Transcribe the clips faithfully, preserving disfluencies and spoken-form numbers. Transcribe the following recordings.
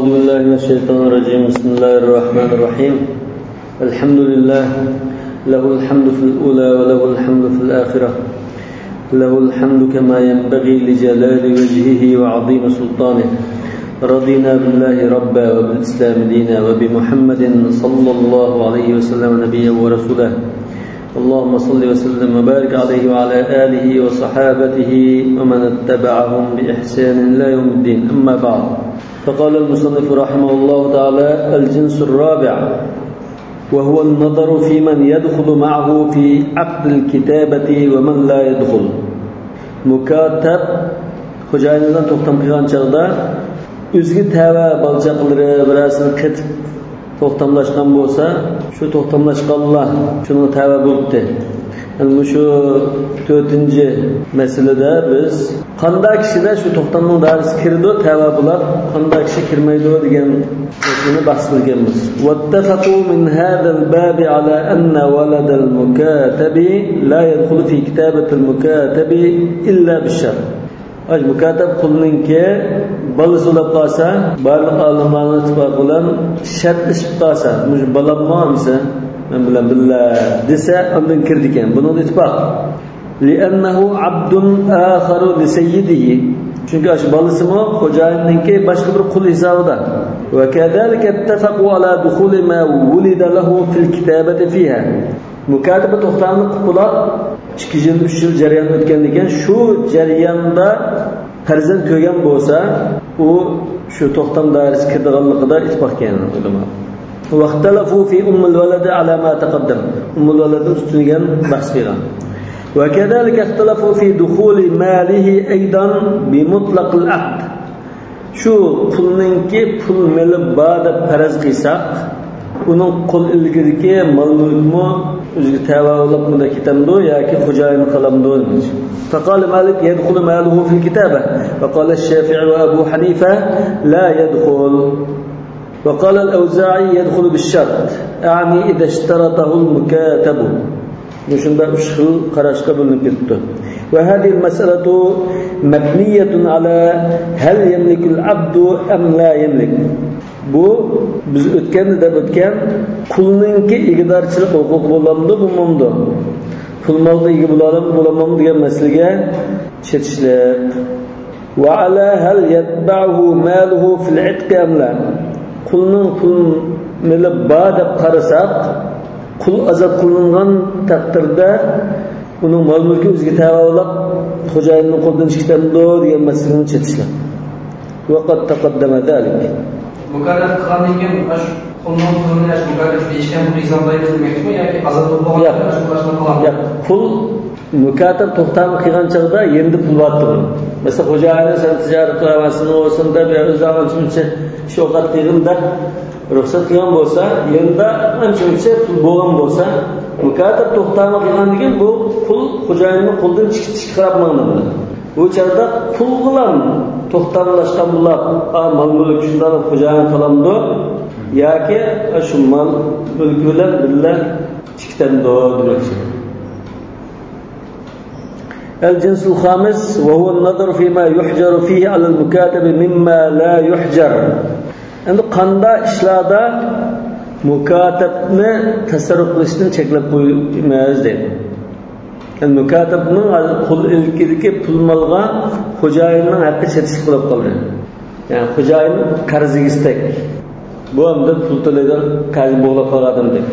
أعوذ بالله من الشيطان الرجيم. بسم الله الرحمن الرحيم. الحمد لله، له الحمد في الأولى وله الحمد في الآخرة. له الحمد كما ينبغي لجلال وجهه وعظيم سلطانه. رضينا بالله ربا وبالإسلام دينا وبمحمد صلى الله عليه وسلم نبيا ورسولا. اللهم صل وسلم وبارك عليه وعلى آله وصحابته ومن اتبعهم بإحسان إلى يوم الدين. أما بعد، فقال المصنف رحمه الله تعالى: الجنس الرابع، وهو النظر في من يدخل معه في عقد الكتابة ومن لا يدخل. مۇكاتەب خوجايىن بىلەن توختام قىلغان چاغدا ئۆزىگە تەۋە بالا-چاقىلىرى بىرەرسىنى قېتىپ توختاملاشقان بولسا، شۇ توختاملاشقانلار شۇنىڭغا تەۋە بولۇپتۇ. يەنى مۇشۇ تۆتىنچى مەسىلىدە بىز قانداق كىشىلەر شۇ توختامنىڭ دائىرىسىگە كىرىدۇ، تەۋە بولار، قانداق كىشى كىرمەيدۇ دېگەن مەسىلىنى بەھس قىلگەنمىز. واتفقوا من هذا الباب على أن ولد المكاتب لا يدخل في كتابة المكاتب إلا بالشرط. ئاش مۇكاتەب قۇلنىڭكى بالىسى بولۇپ قالسا، بارلىق ئالىملارنىڭ ئىتتىپاقى بىلەن شەرتلىشىپ قالسا، مۇشۇ بالاممۇ ئەمسە مەن بىلەن بىللە دېسە، ئاندىن كىرىدىكەن. بۇنىڭدا ئىتتىپاق. لأنه عبد آخر لسيده. چۈنكى ئاشۇ بالىسىمۇ خوجايىننىڭكى باشقا بىر قۇل ھېسابىدا. وكذلك اتفقوا على دخول ما ولد له في الكتابة فيها. مۇكاتەبە توختاملىق قىلىپ بولاپ، ئىككى يىل، ئۈچ يىل جەريان ئۆتكەندىن كېيىن، شۇ جەرياندا پەرزەنت كۆرگەن بولسا، ئۇ شۇ توختام دائىرىسىگە كىرىدىغانلىقىدا ئىتتىپاق كەلگەن ئۆلىما. واختلفوا في أم الولد على ما تقدم. ئۇممۇل ۋەلەدنىڭ ئۈستىگە بەھس قىلغان. وكذلك اختلفوا في دخول ماله أيضا بمطلق العقد. شۇ قۇلنىڭكى پۇل مېلى بار دەپ پەرەز قىلساق، ئۇنىڭ قۇل ئىلكىدىكى مال-مۈلكىمۇ ئۆزىگە تەۋە بولۇپ مۇنداق كېتەمدۇ ياكى خوجايىنى قالامدۇ؟ فقال مالك: يدخل ماله في الكتابة. وقال الشافعي وأبو حنيفة: لا يدخل. وقال الأوزاعي: يدخل بالشرط، أعني إذا اشترطه المكاتب. مۇشۇنداق ئۈچ خىل قاراشقا بۆلۈنۈپ كېتىپتۇ. وهذه المسألة مبنية على هل يملك العبد أم لا يملك. بۇ بىز ئۆتكەندە دەپ ئۆتكەن قۇلنىڭكى ئىگىدارچىلىق ھوقۇقى بولامدۇ، بولمامدۇ؟ پۇل مالغا ئىگە بولامدۇ، بولمامدۇ دېگەن مەسىلىگە چېتىشلىق. وعلى هل يتبعه ماله في العتق أم لا. قۇلنىڭ پۇل مېلى بار دەپ قارىساق، قۇل ئازاد قىلىنغان تەقدىردە ئۇنىڭ مال-مۈلكى ئۆزىگە تەۋە بولۇپ، خوجايىننىڭ قولىدىن چىقىپ كېتەمدۇ دېگەن مەسىلىنى چېتىشلىق. وقد تقدم ذلك. مۇكاتەبە قىلغاندىن كېيىن ئاشۇ قۇلنىڭ پۇلىنى ئاشۇ مۇكاتەبە دېيىشكەن پۇلى ھېسابلايمىز دېمەكچىمۇ ياكى ئازاد بولۇپ بولغان ياق. شۇ قىلىمىز؟ ياق، قۇل مۇكاتەبە توختامى قىلغان چاغدا يېنىدا پۇل بارتىغۇ. مەسىلەن، خوجايىنى سەن تىجارەت قىلىۋالسىڭ بولسۇن دەپ، يا ئۆزى ئانچە-مۇنچە ئىش ئوقەت قىلغىن دەپ رۇخسەت قىلغان بولسا، يېنىدا ئانچە-مۇنچە پۇل بولغان بولسا، مۇكاتەبە توختامى قىلغاندىن كېيىن بۇ قۇل خوجايىننىڭ قولىدىن چىقىپ، چىقىپ قاراپ ماڭىدۇ. بۇ چاغدا قۇل بىلەن توختاملاشقان بولاپ، ئا، مال-مۈلۈك شۇنداق خوجايىن قالامدۇ ياكى شۇ مال-مۈلۈك بىلەن بىللە چىقىتەمدۇ دېمەكچى. الجنس الخامس وهو النظر فيما يحجر فيه على المكاتب مما لا يحجر. ئەمدى قانداق ئىشلاردا مۇكاتەبنى تەسەررۇپ قىلىشتىن چەكلەپ قويىمىز دەيدۇ. يەنى مۇكاتەبنىڭ قۇل ئىلكىدىكى پۇل مالغا خوجايىننىڭ ھەققى چېتىشلىق بولۇپ قالدى. يەنى خوجايىن قەرز ئىگىسىدەك. بۇ ئەمدى پۇل تۆلەيدىغان قەرز بوغلاپ قالغان ئادەمدەك.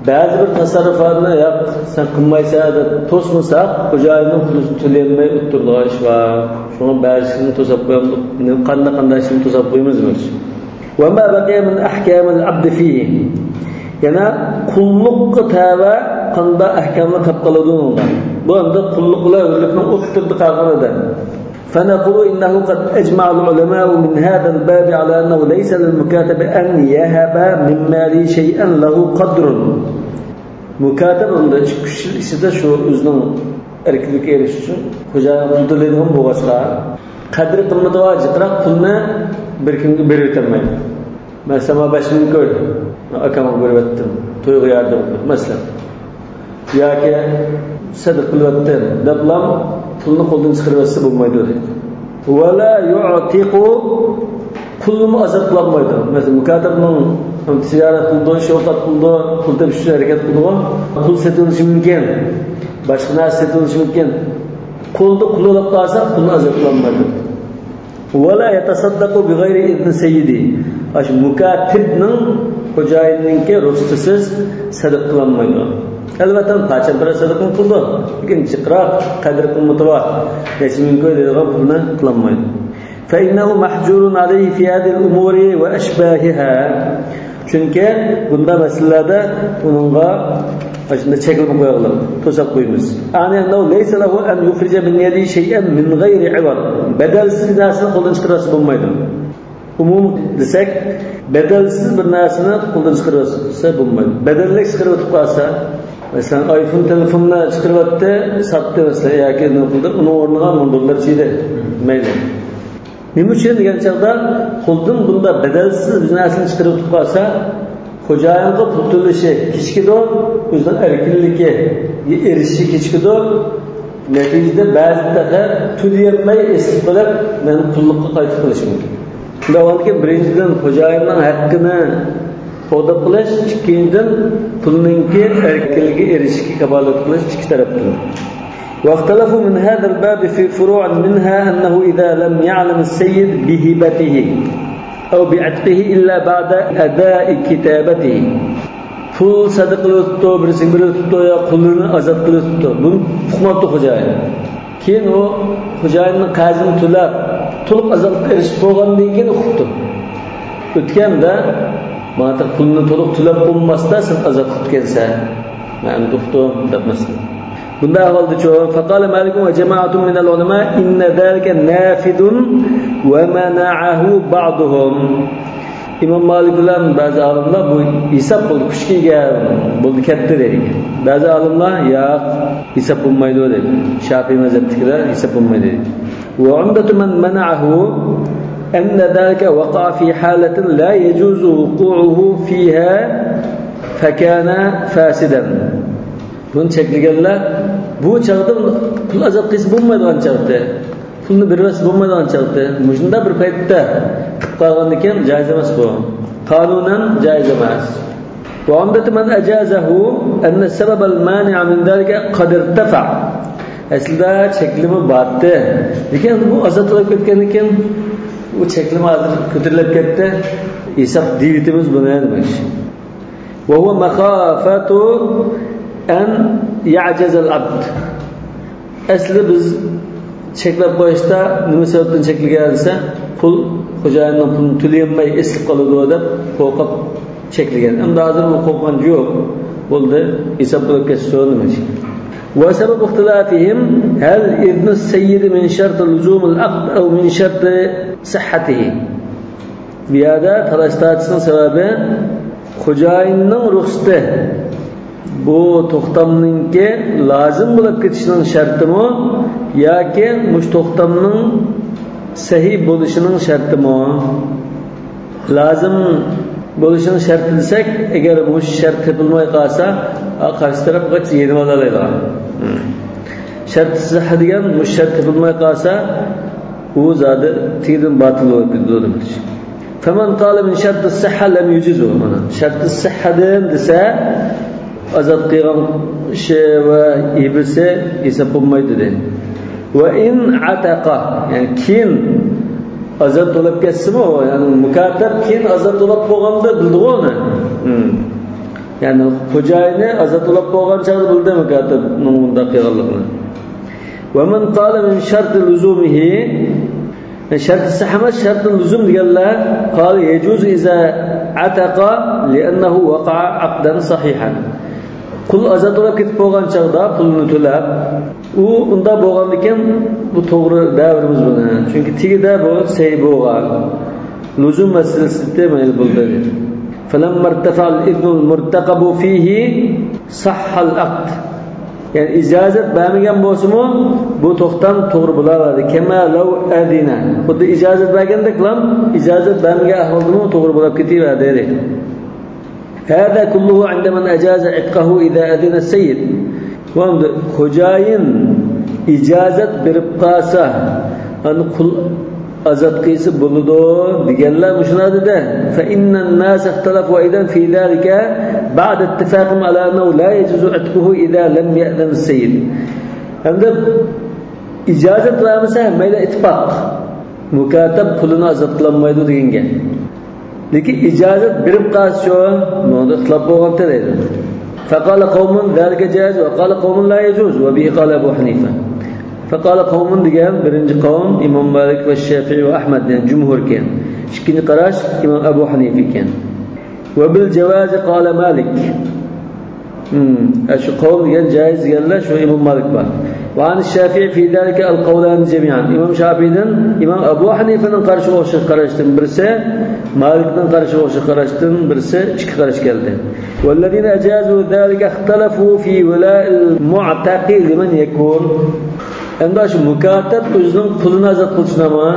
بەزى بىر تەسەررۇپاتنى، ياق، سەن قىلمايسەن دەپ توسمىساق، خوجايىننىڭ پۇلىنى تۆلىيەلمەي ئولتۇرىدىغان ئىش بار. شۇڭا بەزى ئىشنى توساپ قويامدۇق. قانداق، قانداق ئىشنى توساپ قويىمىز دېمەكچى. وما بقي من أحكام العبد فيه. يەنە قۇللۇققا تەۋە قانداق ئەھكاملار قېلىپ قالىدۇ ئۇنىڭدا. بۇ ئەمدى قۇللۇق بىلەن ئۆرلۈكنىڭ ئوتتۇرىدا قالغان ئادەم. فنقول إنه قد أجمع العلماء من هذا الباب على أنه ليس للمكاتب أن يهب من ماله شيئا له قدر. مۇكاتەب ئەمدى ئىككى، ئۈچ يىل ئىچىدە شۇ ئۆزىنىڭ ئەركىنلىكىگە ئېرىشىش ئۈچۈن خوجايىنغا پۇل تۆلەيدىغان بولغاچقا، قەدرى قىممىتى بار جىقراق پۇلنى بىر كىمگە بېرىۋېتەلمەيدۇ. مەسىلەن، مانا بەش مىڭ كوي ئاكامغا بېرىۋەتتىم، تويغا ياردەم قىلىپ، مەسىلەن. ياكى سەدىقە قىلىۋەتتىم دەپلا پۇلنى قولدىن چىقىرىۋەتسە بولمايدۇ دەيدۇ. ولا يعتق قۇلنىمۇ ئازاد قىلالمايدۇ. مەسىلەن، مۇكاتەبنىڭ تىجارەت قىلىدۇ، شوۋقات قىلىدۇ، پۇل تېپىش ئۈچۈن ھەرىكەت قىلىدۇ. قۇل سېتىۋېلىشى مۇمكىن، باشقا نەرسە سېتىۋېلىشى مۇمكىن. قۇلدا قۇل بولۇپ قالسا، قۇلنى ئازاد قىلالمايدۇ. ولا يتصدق بغير إذن سيده. ئاشۇ مۇكاتەبنىڭ، خوجايىننىڭكى رۇخسىتىسىز سەدىقە قىلالمايدۇ. ئەلۋەتتە، پاچەم بىلەن سەدىقە قىلىدۇ، لېكىن جىقراق قەدىر قىممىتى بار، نەچچە مىڭ كوي دەيدىغان پۇلنى قىلالمايدۇ. فإنه محجور عليه في هذه الأمور وأشباهها. چۈنكى بۇنداق مەسىلىلەردە ئۇنىڭغا ئاشۇنداق چەكلىمە قويغىلى، توساپ قويىمىز. أعني أنه ليس له أن يخرج من يده شيئا من غير عوض. بەدەلسىز نەرسىنى قولدىن چىقىرىۋەتسە بولمايدۇ. ئومۇمىي دېسەك، بەدەلسىز بىر نەرسىنى قولدىن چىقىرىۋەتسە بولمايدۇ. بەدەللىك چىقىرىۋېتىپ قالسا، مەسىلەن، ئايفون تېلېفوننى چىقىرىۋەتتى، ساتتى مەسىلەن، ياكى نېمە قىلدى، ئۇنىڭ ئورنىغا مىڭ دوللار چىيدى. مەيلى. نېمە ئۈچۈن دېگەن چاغدا، قولدىن بۇنداق بەدەلسىز بىر نەرسىنى چىقىرىۋېتىپ قالسا، خوجايىنغا پۇل تۆلىشى كېچىكىدۇ، ئۆزىنىڭ ئەركىنلىكىگە ئېرىشىشى كېچىكىدۇ. نەتىجىدە بەزى تەخە تۆلىيەلمەي ئېسىپ قېلىپ، مەن قۇللۇققا قايتىپ قېلىشى مۇمكىن. شۇنداق بولغاندىكىن، بىرىنچىدىن، خوجايىننىڭ ھەققىنى قوغداپ قېلىش، ئىككىنچىدىن، پۇلنىڭكى ئەركىنلىكىگە ئېرىشىشكە كاپالەتلىك قىلىش ئىككى تەرەپتىن. واختلفوا من هذا الباب في فروع، منها أنه إذا لم يعلم السيد بهبته أو بعتقه إلا بعد أداء كتابته. پۇل سەدىقە قىلىۋېتىپتۇ، بىرسىگە بېرىۋېتىپتۇ يا قۇللىرىنى ئازاد قىلىۋېتىپتۇ. بۇنى ئۇقماپتۇ خوجايىن. كېيىن ئۇ خوجايىننىڭ قەرزىنى تۆلەپ، تولۇق ئازادلىققا ئېرىشىپ بولغاندىن كېيىن ئۇقۇپتۇ. ئۆتكەندە، ماڭا قۇلنى تولۇق تۆلەپ بولماستا، سەن ئازاد قىلىپتىكەنسەن، مەن ئەمدى ئۇقتۇم دەپ مەسىلەن. بۇنداق ئەھۋالدىچۇ؟ فقال مالك وجماعة من العلماء إن ذلك نافذ ومنعه بعضهم. ئىمام مالىك بىلەن بەزى ئالىملار بۇ ھېساب بولدى، كۈچكە ئىگە بولدى، كەتتى دەيدىكەن. بەزى ئالىملار ياق، ھېساب بولمايدۇ دەيدۇ. شاپىئىي مەزھەپتىكىلەر ھېساب بولمايدۇ دەيدۇ. وعمدة من منعه أن ذلك وقع في حالة لا يجوز وقوعه فيها فكان فاسدا. بۇنى چەكلىگەنلەر بۇ چاغدا قۇل ئازاد قىلسا بولمايدىغان چاغدا، پۇلنى بېرىۋەتسە بولمايدىغان چاغدا، مۇشۇنداق بىر پەيتتە قىلىپ قالغاندىكىن جايىز ئەمەس بۇ. قانۇنەن جايىز ئەمەس. وعمدة من أجازه أن السبب المانع من ذلك قد ارتفع. ئەسلىدە چەكلىمە بارتى، لېكىن بۇ ئازاد بولۇپ كەتكەندىكىن، بۇ چەكلىمە ھازىر كۆتۈرۈلۈپ كەتتى. ھېساب دېيىۋېتىمىز بۇنى، نېمە ئىش؟ وهو مخافة أن يعجز العبد. ئەسلى بىز چەكلەپ قويۇشتا نېمە سەۋەبتىن چەكلىگەن دېسە، پۇل، خوجايىننىڭ پۇلىنى تۆلىيەلمەي ئېسىلىپ قالىدۇ دەپ قورقۇپ چەكلىگەن. ئەمدى ھازىر ئۇ قورقۇنچ يوق. بولدى، ھېساب بولۇپ كەتسۇن، نېمە ئىش. وسبب اختلافهم هل إذن السيد من شرط لزوم العقد أو من شرط صحته. بۇ يەردە تالاش-تارتىشنىڭ سەۋەبى خوجايىننىڭ رۇخسىتى بۇ توختامنىڭكى لازىم بولۇپ كېتىشىنىڭ شەرتىمۇ ياكى مۇشۇ توختامنىڭ سەھىھ بولۇشىنىڭ شەرتىمۇ؟ لازىم بولۇشىنىڭ شەرتى دېسەك، ئەگەر مۇشۇ شەرت تېپىلماي قالسا، قارشى تەرەپ قاچا يېنىۋالالايدىغان. شەرتى سىھھە دېگەن مۇشۇ شەرت تېپىلماي قالسا، ئۇ زادى تېگىدىن باتىل بولۇپ كېتىدۇ دېمەكچى. فمن قال من شرط الصحة لم يجزه. مانا، شەرتى سىھھەدىن دېسە، ئازاد قىلغان ئىشى ۋە ھىبىسى ھېساب بولمايدۇ دېدى. وإن عتق، يەنى كېيىن ئازاد بولۇپ كەتسىمۇ، يەنى مۇكاتەب كېيىن ئازاد بولۇپ بولغاندا بىلدىغۇ ئۇنى. ھىم. يەنى خوجايىنى ئازاد بولۇپ بولغان چاغدا بىلدى مۇكاتەبنىڭ بۇنداق قىلغانلىقىنى. ومن قال من شرط لزومه، شەرتى سىھھە ئەمەس، شەرتى لۇزۇم دېگەنلەر، قال يجوز إذا عتق لأنه وقع عقدا صحيحا. قۇل ئازاد بولۇپ كېتىپ بولغان چاغدا پۇلىنى تۆلەپ، ئۇ ئۇنداق بولغاندىكىن بۇ توغرا دەۋېرىمىز بۇنى. چۈنكى تېگىدە بۇ سەھىھ بولغان. لۇزۇم مەسىلىسى دېمەيلى بولدى. فلما ارتفع الإذن المرتقب فيه صح العقد. يەنى ئىجازەت بەرمىگەن بولسىمۇ، بۇ توختام توغرا بولاۋەردى. كما لو أذن. خۇددى ئىجازەت بەرگەندەكلا، ئىجازەت بەرمىگەن ئەھۋالدىمۇ توغرا بولاپ كېتىۋەردى. هذا كله عند من أجاز عتقه إذا أذن السيد. بولدى، خوجايىن ئىجازەت بېرىپ قالسا، ئەنە قۇل ئازاد قىلسا بولىدۇ دېگەنلەر مۇشۇلار دېدى. فإن الناس اختلفوا أيضا في ذلك بعد اتفاقهم على أنه لا يجوز عتقه إذا لم يأذن السيد. ھەمدە ئىجازەت بەرمىسە ھەممەيلەن ئىتتىپاق، مۇكاتەب قۇلىنى ئازاد قىلالمايدۇ دېگەنگە. لېكىن ئىجازەت بېرىپ قالسىچۇ؟ بۇنىڭدا ئىختىلاپ بولغانتى دەيدۇ. فقال قوم ذلك جائز وقال قوم لا يجوز وبه قال أبو حنيفة. فقال قوم دېگەن بىرىنچى قەۋم ئىمام مالىك ۋە شەفىئى ۋە ئەھمەد، يەنى جۇمھۇر ئىكەن. ئىككىنچى قاراش ئىمام ئەبۇ ھەنىفە ئىكەن. وبالجواز قال مالك. ھىم، ئە، شۇ قەۋم دېگەن جايىز دېگەنلەر شۇ ئىمام مالىك بار. وعن الشافعي في ذلك القولان جميعا. ئىمام شافىئىدىن ئىمام ئەبۇ ھەنىفىنىڭ قارىشىغا ئوخشاش قاراشتىن بىرسى، مالىكنىڭ قارىشىغا ئوخشاش قاراشتىن بىرسى، ئىككى قاراش كەلدى. والذين أجازوا ذلك اختلفوا في ولاء المعتق لمن يكون. ئەمدى شۇ مۇكاتەب ئۆزىنىڭ قۇلىنى ئازاد قىلىشىنىمۇ؟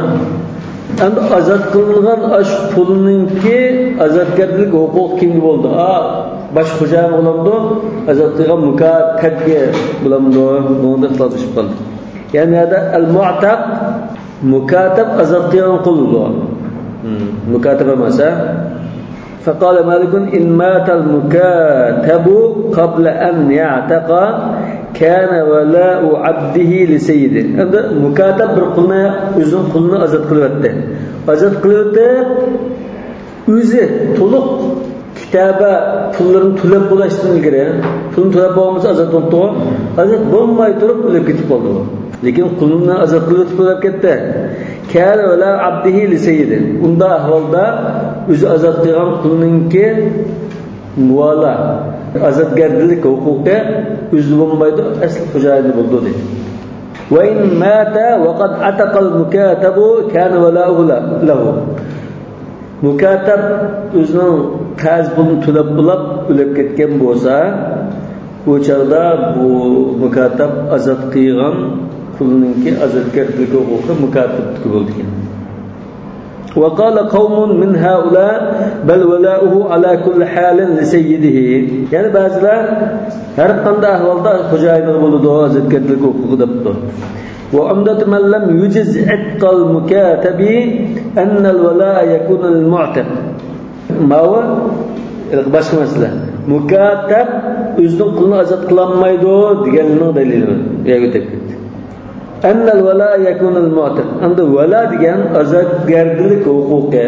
ئەمدى ئازاد قىلىنغان ئاشۇ قۇلنىڭكى ئازادگەرچىلىك ھوقۇقى كىمگە بولىدۇ؟ ئا، باش خوجايىنغا بولامدۇ؟ ئازاد قىلغان مۇكاتەبكە بولامدۇ؟ بۇنىڭدا ئىختىلاپلىشىپ قالدى. يەنى يەردە ئەل مۇئتەق، مۇكاتەب ئازاد قىلغان قۇل بۇ. ھىم، مۇكاتەب ئەمەس، ھە؟ فقال مالك إن مات المكاتب قبل أن يعتق كان ولاء عبده لسيده. ئەمدى مۇكاتەب بىر قۇلنى، ئۆزىنىڭ قۇلىنى ئازاد قىلىۋەتتى. ئازاد قىلىۋېتىپ، ئۆزى تولۇق كىتابە پۇللىرىنى تۆلەپ بولۇشتىن ئىلگىرى، پۇلنى تۆلەپ بولمىسا ئازاد بولۇپتۇغۇ، ئازاد بولماي تۇرۇپ ئۆلۈپ كېتىپ قالدى بۇ. لېكىن قۇلىنى ئازاد قىلىۋېتىپ ئۆلۈپ كەتتى. كان ولاء عبده لسيده. ئۇنداق ئەھۋالدا ئۆزى ئازاد قىلغان قۇلنىڭكى مۇۋالا، ئازادگەردىلىك ھوقۇقى ئۆزىدە بولمايدۇ، ئەسلى خوجايىنى بولىدۇ دېدى. وإن مات وقد عتق المكاتب كان ولاؤه له. مۇكاتەب ئۆزىنىڭ قەرز پۇلىنى تۆلەپ بولاپ ئۆلۈپ كەتكەن بولسا، بۇ چاغدا بۇ مۇكاتەب ئازاد قىلغان قۇلنىڭكى ئازادگەرچىلىك ھوقۇقى مۇكاتەبتىكى بولىدىكەن. وقال قوم من هؤلاء بل ولاؤه على كل حال لسيده. يەنى بەزىلەر ھەر قانداق ئەھۋالدا خوجايىنىغا بولىدۇ ئازادگەرچىلىك ھوقۇقى دەپتۇ. وعمدة من لم يجز عتق المكاتب أن الولاء يكون للمعتق. ماۋۇ باشقا مەسىلە. مۇكاتەب ئۆزىنىڭ قۇلىنى ئازاد قىلالمايدۇ دېگەننىڭ دەلىلى بۇ يەرگە ئۆتۈپ كەتتى. أن الولاء يكون للمعتق. ئەمدى ۋالا دېگەن ئازادگەردىلىك ھوقۇقى.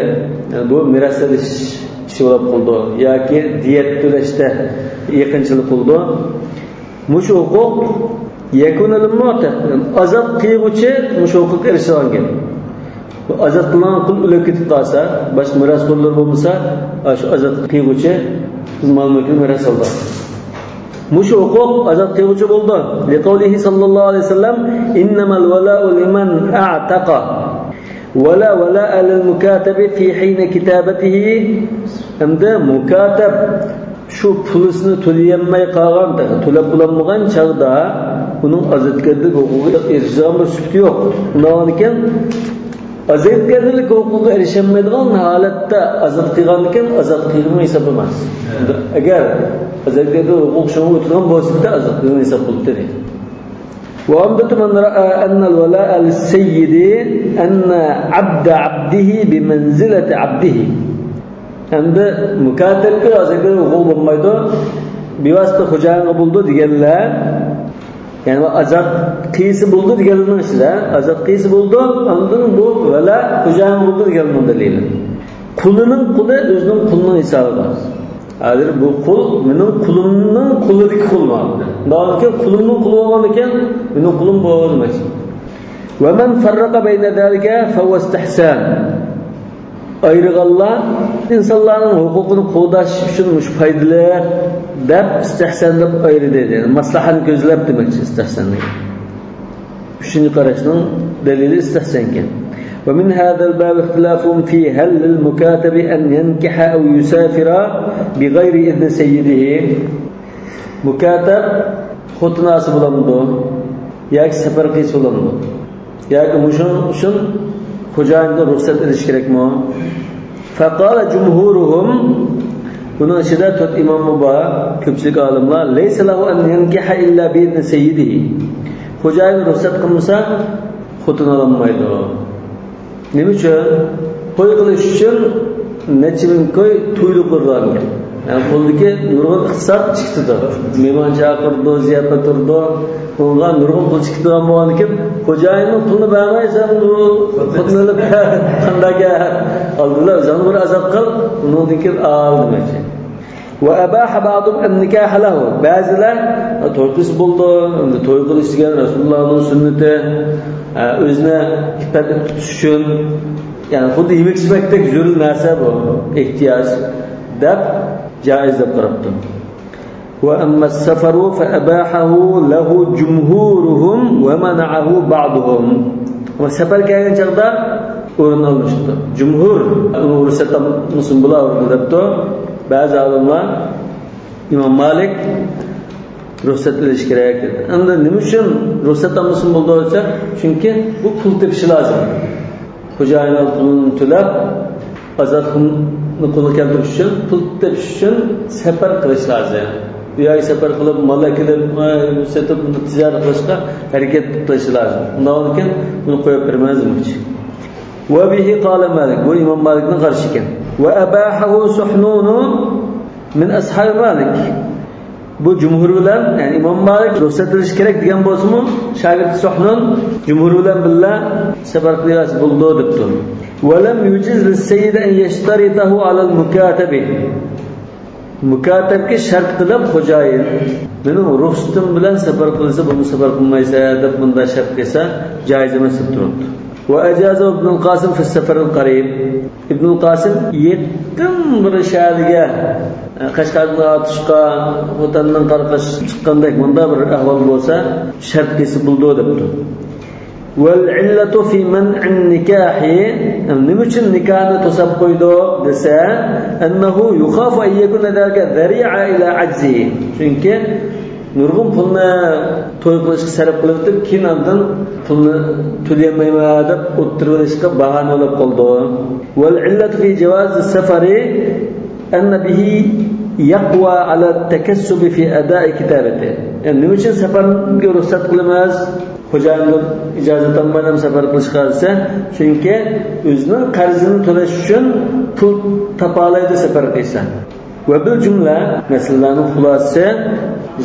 يەنى بۇ مىراس ئېلىش ئىشى بولۇپ قالىدۇ ياكى دىيەت تۆلەشتە يېقىنچىلىق قىلىدۇ. مۇشۇ ھوقۇق يەكۇنۇ لىل مۇئتەق، ئازاد قىلغۇچى مۇشۇ ھوقۇققا ئېرىشىدىغان گەپ. ئازاد قىلىنغان قۇل ئۆلۈپ كېتىپ قالسا، باشقا مىراسخورلىرى بولمىسا، شۇ ئازاد قىلغۇچى مال مۈلكىنى مىراس ئالىدۇ. مۇشۇ ھوقۇق ئازاد قىلغۇچى بولىدۇ. لقوله صلى الله عليه وسلم: إنما الولاء لمن أعتق. ولا ولاء للمكاتب في حين كتابته. ئەمدى مۇكاتەب شۇ پۇلىسىنى تۆلىيەلمەي قالغان، تۆلەپ بولالمىغان چاغدا ئۇنىڭ ئازادگەرچىلىك ھوقۇقىغا ئېرىشىدىغان بىر سۈپىتى يوق. ئۇنداقكەن ئازادگەرچىلىك ھوقۇقىغا ئېرىشەلمەيدىغان ھالەتتە ئازاد قىلغاندىكىن ئازاد قىلغىنى ھېساب ئەمەس. ئەگەر ئازادگەرچىلىك ھوقۇقى شۇنىڭغا ئۆتىدىغان بولسا، ئازاد قىلغىنى ھېساب بولۇپتۇ. وعمدة من رأى أن الولاء للسيد أن عبد عبده بمنزلة عبده. ئەمدى مۇكاتەبكە ھازىرقى ھوقۇق بولمايدۇ، بىۋاسىتە خوجايىنغا بولىدۇ دېگەنلەر، يەنى ئازاد قىلسا بولىدۇ دېگەنلەرنىڭ ئىچىدە، ئازاد قىلسا بولىدۇ، ئاندىن بۇ ۋالا خوجايىنغا بولىدۇ دېگەنلەرنىڭ دەلىلى. قۇلىنىڭ قۇلى ئۆزىنىڭ قۇلىنىڭ ھېسابىغا. ھازىر بۇ قۇل مېنىڭ قۇلۇمنىڭ قۇلىدىكى قۇل مانا. ئاندىن كېيىن قۇلۇمنىڭ قۇلى بولغاندىكىن مېنىڭ قۇلۇم بۇ دېمەكچى. ومن فرق بين ذلك فهو استحسان. ئايرىغانلار ئىنسانلارنىڭ ھوقۇقىنى قوغداش ئۈچۈن مۇشۇ پايدىلىق دەپ ئىستىھسان دەپ ئايرىدى. يەنى مەسلىھەتنى كۆزلەپ دېمەكچى ئىستىھسان دېگەن. ئۈچىنچى قاراشنىڭ دەلىلى ئىستىھسانكەن. ومن هذا الباب اختلافهم في هل للمكاتب أن ينكح أو يسافر بغير إذن سيده. مۇكاتەب خوتۇن ئالسا بولامدۇ؟ ياكى سەپەر قىلسا بولامدۇ؟ ياكى مۇشۇنىڭ ئۈچۈن خوجايىندىن رۇخسەت ئېلىش كېرەكمۇ؟ فقال جمهورهم، بۇنىڭ ئىچىدە تۆت ئىماممۇ بار، كۆپچىلىك ئالىملار، ليس له أن ينكح إلا بإذن سيده. خوجايىن رۇخسەت قىلمىسا، خوتۇن ئالالمايدۇ. نېمە ئۈچۈن؟ توي قىلىش ئۈچۈن نەچچە مىڭ كوي تويلۇق بېرىدىغان گەپ. يەنى قولدىكى نۇرغۇن ئىقتىساد چىقىدۇ. مېھمان چاقىرىدۇ، زىياپەت بېرىدۇ. بۇنىڭغا نۇرغۇن پۇل چىقىدىغان بولغاندىكىن، خوجايىننىڭ پۇلىنى بەرمەي، سەن بۇ خوتۇننى ئېلىپ قانداق گەپ؟ ئالدىلا ئۆزۈڭنى بىر ئازاد قىل، ئۇنىڭدىن كېيىن ئال دېمەكچى. وأباح بعضهم النكاح له. بەزىلەر توي قىلسا بولىدۇ، ئەمدى توي قىلىش دېگەن رەسۇلۇللانىڭ سۈننىتى، ئە، ئۆزىنى ئىپپەتلىك تۇتۇش ئۈچۈن، يەنى خۇددى يېمەك-ئىچمەكتەك زۆرۈر نەرسە بۇ، ئېھتىياج، دەپ جائىز دەپ قاراپتۇ. وأما السفر فأباحه له جمهورهم ومنعه بعضهم. ۋە سەپەر كەلگەن چاغدا ئورۇن ئالمىشىپتۇ. جۇمھۇر ئۇنى رۇخسەت ئالمىسۇن بۇلار دەپتۇ. بەزى ئالىملار، ئىمام مالىك رۇخسەت ئېلىش كېرەك دېدى. ئەمدى نېمە ئۈچۈن رۇخسەت ئالمىسۇن بولىدۇ دېسە، چۈنكى بۇ پۇل تېپىشى لازىم. خوجايىننىڭ پۇلىنى تۆلەپ، ئازادلىقنى قولغا كەلتۈرۈش ئۈچۈن، پۇل تېپىش ئۈچۈن سەپەر قىلىش لازىم. ئۇ يەرگە سەپەر قىلىپ، مال ئەكېلىپ، ئە، سېتىپ، تىجارەت قىلىشقا ھەرىكەت قىلىش لازىم. ئۇنداق بولغاندىكىن بۇنى قويۇپ بېرىمىز دېمەكچى. وبه قال مالك، بۇ ئىمام مالىكنىڭ قارىشى ئىكەن. وأباحه سحنون من أصحاب مالك. بۇ جۇمھۇر بىلەن، يەنى ئىمام مالىك رۇخسەت بېرىش كېرەك دېگەن بولسىمۇ، شاگىرتى سۇھنۇن جۇمھۇر بىلەن بىللە سەپەر قىلىۋەرسە بولىدۇ دەپتۇ. ولم يجز للسيد أن يشترطه على المكاتب. مۇكاتەبكە شەرت قىلىپ، خوجايىن مېنىڭ رۇخسىتىم بىلەن سەپەر قىلسا، بولمىسا سەپەر قىلمايسەن دەپ مۇنداق شەرت قىلسا، جائىز ئەمەس دەپ تۇرۇپتۇ. وأجازه ابن القاسم في السفر القريب. ئىبنۇل قاسىم يېقىن بىر شەھەرگە، قەشقەردىن ئاتۇشقا، خوتەندىن قاراقاش چىققاندەك مۇنداق بىر ئەھۋال بولسا، شەرت قىلسا بولىدۇ دەپتۇ. والعلة في منع النكاح، نېمە ئۈچۈن نىكاھنى توساپ قويدۇق دېسە، أنه يخاف أن يكون ذلك ذريعة إلى عجزه. چۈنكى نۇرغۇن پۇلنى توي قىلىشقا سەرپ قىلىۋېتىپ، كېيىن ئاندىن پۇلنى تۆلىيەلمەيمەن دەپ ئولتۇرۇۋېلىشقا باھانە بولۇپ قالىدۇ. والعلة في جواز السفر أن به يقوى على التكسب في أداء كتابته. يەنى نېمە ئۈچۈن سەپەرگە رۇخسەت قىلىمىز؟ خوجايىندىن ئىجازەت ئالمايلا سەپەر قىلىشقا دېسە، چۈنكى ئۆزىنىڭ قەرزىنى تۆلەش ئۈچۈن پۇل تاپالايدۇ سەپەر قىلسا. وبالجملة، مەسىلىلەرنىڭ خۇلاسىسى،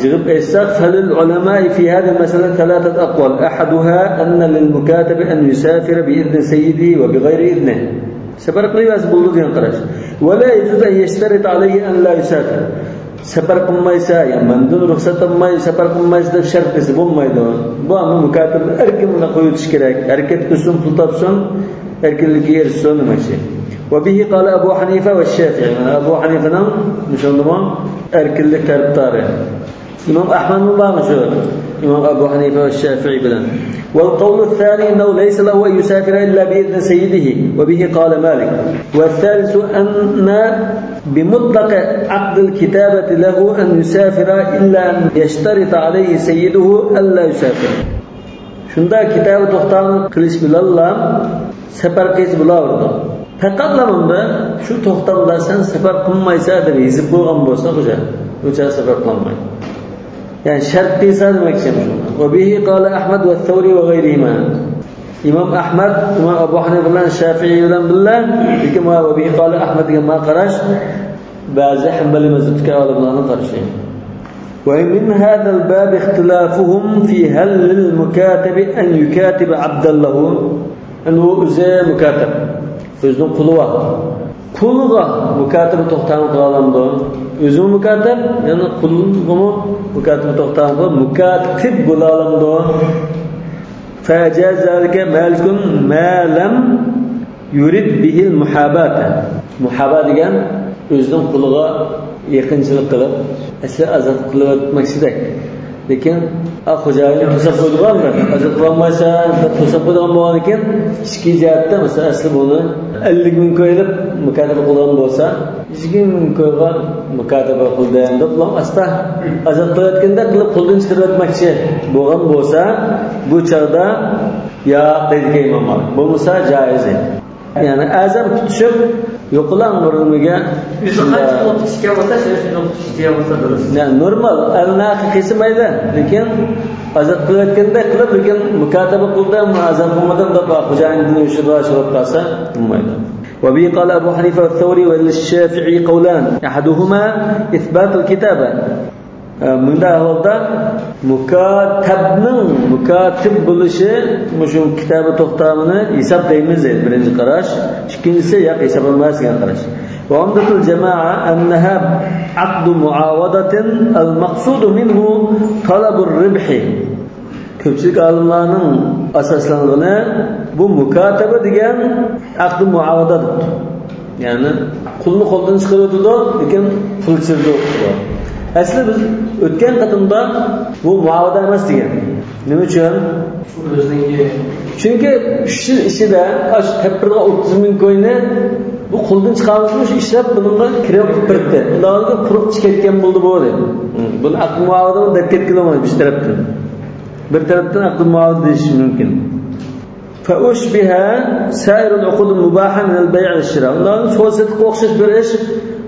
يىغىپ ئېيتساق، فللعلماء في هذه المسألة ثلاثة أقوال، أحدها أن للمكاتب أن يسافر بإذن سيده وبغير إذنه. سەپەر قىلىۋەرسە بولىدۇ دېگەن قاراش. ولا يجوز أن يشترط عليه أن لا يسافر. سەپەر قىلمايسا، يا مەندىن رۇخسەت ئالماي سەپەر قىلمايسا دەپ شەرت قىلسا بولمايدۇ. بۇ ئەمما مۇكاتەبنى ئەركىن بۇنداق قويۇۋېتىش كېرەك. ھەرىكەت قىلسۇن، پۇل تاپسۇن، ئەركىنلىككە ئېرىشسۇن دېمەكچى. وبه قال أبو حنيفة والشافعي. مانا ئەبۇ ھەنىفىنىڭ مۇشۇندىمۇ ئەركىنلىك تەرەپدارى. ئىمام ئەھمەدمۇ بارمۇ شۇ؟ ئىمام ئەبۇ ھەنىفە ۋە شافىئى بىلەن. والقول الثاني أنه ليس له أن يسافر إلا بإذن سيده، وبه قال مالك. والثالث أن بمطلق عقد الكتابة له أن يسافر إلا أن يشترط عليه سيده ألا يسافر. شۇنداق كىتابە توختامنى قىلىش بىلەنلا سەپەر قىلسا بولاۋېرىدۇ. پەقەتلا مۇندا شۇ توختامدا سەن سەپەر قىلمايسەن دەپ يېزىپ قويغان بولسا، خوجا، ئۇ چاغ سەپەر قىلالمايدۇ. يەنى شەرت قىلسا دېمەكچى. وبه قال أحمد والثوري وغيرهما. ئىمام ئەھمەد، ئىمام ئەبۇ ھەنىفە بىلەن شافىئى بىلەن بىللە، لېكىن ما وبه قال أحمد دېگەن ما قاراش بەزى ھەمبەلىي مەزھەپتىكى ئالىملارنىڭ قارىشى. ومن هذا الباب اختلافهم في هل للمكاتب أن يكاتب عبدا له. ئەنە ئۇ ئۆزى مۇكاتەب. ئۆزىنىڭ قۇلى بار. قۇلىغا مۇكاتەبە توختامى قىلالامدۇ؟ ئۆزىمۇ مۇكاتەب، يەنە قۇلىغىمۇ مۇكاتەبە توختامى قىلىپ، مۇكاتىب بولالامدۇ؟ فأجاز ذلك مالك ما لم يرد به المحاباة. مۇھابا دېگەن ئۆزىنىڭ قۇلىغا يېقىنچىلىق قىلىپ، ئەسلى ئازاد قىلىۋەتمەكچىدەك. لېكىن، ئا، خوجايىنى توساپ قويىدىغان بىر، ئازاد قىلالمايسەن دەپ توساپ قويىدىغان بولغاندىكىن، ئىچكى جەھەتتە، مەسىلەن، ئەسلى بۇنى ئەللىك مىڭ كوي ئېلىپ مۇكاتەبە قىلغان بولسا، يىگىرمە مىڭ كويغا مۇكاتەبە قىلدىم دەپ، ئۇلار ئاستا ئازاد قىلىۋەتكەندەك قىلىپ قولدىن چىقىرىۋەتمەكچى بولغان بولسا، بۇ چاغدا ياق دەيدىكەن ئىمام مالىك. بولمىسا جائىز ئىدى. يەنى ئەزەم تۇتۇشۇپ، يوقىلاڭ بىر نېمىگە. ئۆزى قانچە پۇل تۇتۇشكەن بولسا، شۇنچە پۇل تۇتۇش دېگەن بولسا دۇرۇس. يەنى نورمال، ئەلنى ھەققى قىلسا مەيلى. لېكىن ئازاد قىلىۋەتكەندەك قىلىپ، لېكىن مۇكاتەبە قىلدىم، ئازاد قىلمىدىم دەپ، خوجايىنىدىن يوشۇرۇۋېلىپ قالسا بولمايدۇ. وبه قال أبو حنيفة والثوري ولللشافعي قولان، أحدهما إثبات الكتابة. ئە، مۇنداق ئەھۋالدا مۇكاتەبنىڭ مۇكاتىب بولۇشى، مۇشۇ كىتابە توختامىنى ھېساب دەيمىز دەيدۇ، بىرىنچى قاراش. ئىككىنچىسى، ياق، ھېساب ئەمەس دېگەن قاراش. وعمدة الجماعة أنها عقد معاوضة المقصود منه طلب الربح. كۆپچىلىك ئالىملارنىڭ ئاساسلانغىنى بۇ مۇكاتەبە دېگەن ئەقدى مۇئاۋادە دەپتۇ. يەنى قۇلنى قولدىن چىقىرىۋېتىدۇ، لېكىن پۇل چىقىرىدۇ. ئەسلى بىز ئۆتكەن قېتىمدا بۇ مۇئاۋادە ئەمەس دېگەن. نېمە ئۈچۈن؟ چۈنكى ئۈچ يىل ئىچىدە ئاشۇ تەدبىرگە ئوتتۇز مىڭ كوينى بۇ قولدىن چىقارمىسىمۇ شۇ ئىشلەپ بۇنىڭغا كىرىپ بېرىپتۇ. ئۇنداق قۇرۇق چىقىپ كەتكەن بولدى بۇ دەپ. بۇنى ئەقدى مۇئاۋادە دەپ كەتكىلى بولمايدۇ بىر تەرەپتىن. بىر تەرەپتىن ئەقدى مۇئاۋادە دېيىش مۇمكىن. فأشبه سائر العقود المباحة من البيع والشراء. ئۇنداق سودا سېتىققا ئوخشاش بىر ئىش،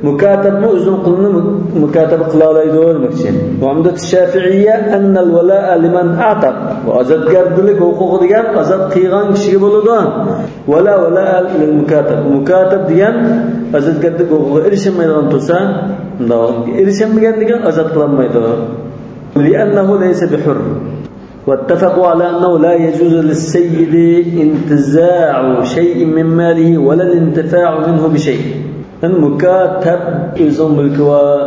مۇكاتەبمۇ ئۆزىنىڭ قۇلىنى مۇ-، مۇكاتەبە قىلالايدۇ دېمەكچى. وعمدة الشافعية أن الولاء لمن أعتق. بۇ ئازادگەردىلىك ھوقۇقى دېگەن ئازاد قىلغان كىشىگە بولىدۇ. ولا ولاء للمكاتب. مۇكاتەب دېگەن ئازادگەردىلىك ھوقۇقىغا ئېرىشەلمەيدىغان تۇرسا، ئۇنداق ئېرىشەلمىگەن دېگەن ئازاد قىلالمايدۇ. لأنه ليس بحر. واتفقوا على أنه لا يجوز للسيد انتزاع شيء من ماله ولا الانتفاع منه بشيء. يەنى مۇكاتەب ئۆزىنىڭ مۈلكى بار،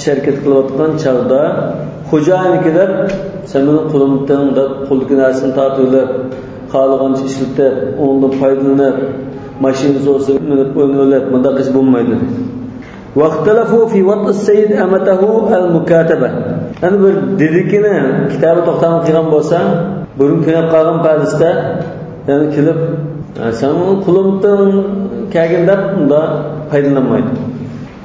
شىركەت قىلىۋاتقان چاغدا خوجايىنى كېلىپ، سەن مېنىڭ قۇلۇمتىڭ دەپ، قولدىكى نەرسىنى تارتىۋېلىپ، خالىغانچە ئىشلىتىپ، ئۇنىڭدىن پايدىلىنىپ، ماشىنىسى بولسا مىنىپ ئوينىۋېلىپ، مۇنداق قىلسا بولمايدۇ. واختلفوا في وطء السيد أمته المكاتبة. يەنى بىر دېدىكىنى كىتابى توختامى قىلغان بولسا، بۇرۇن كۆيۈپ قالغان پەدىسىدە، يەنى كېلىپ، «سەن قۇلۇمتىڭ كەلگىن» دەپ، ئۇندا پايدىلانمايدۇ.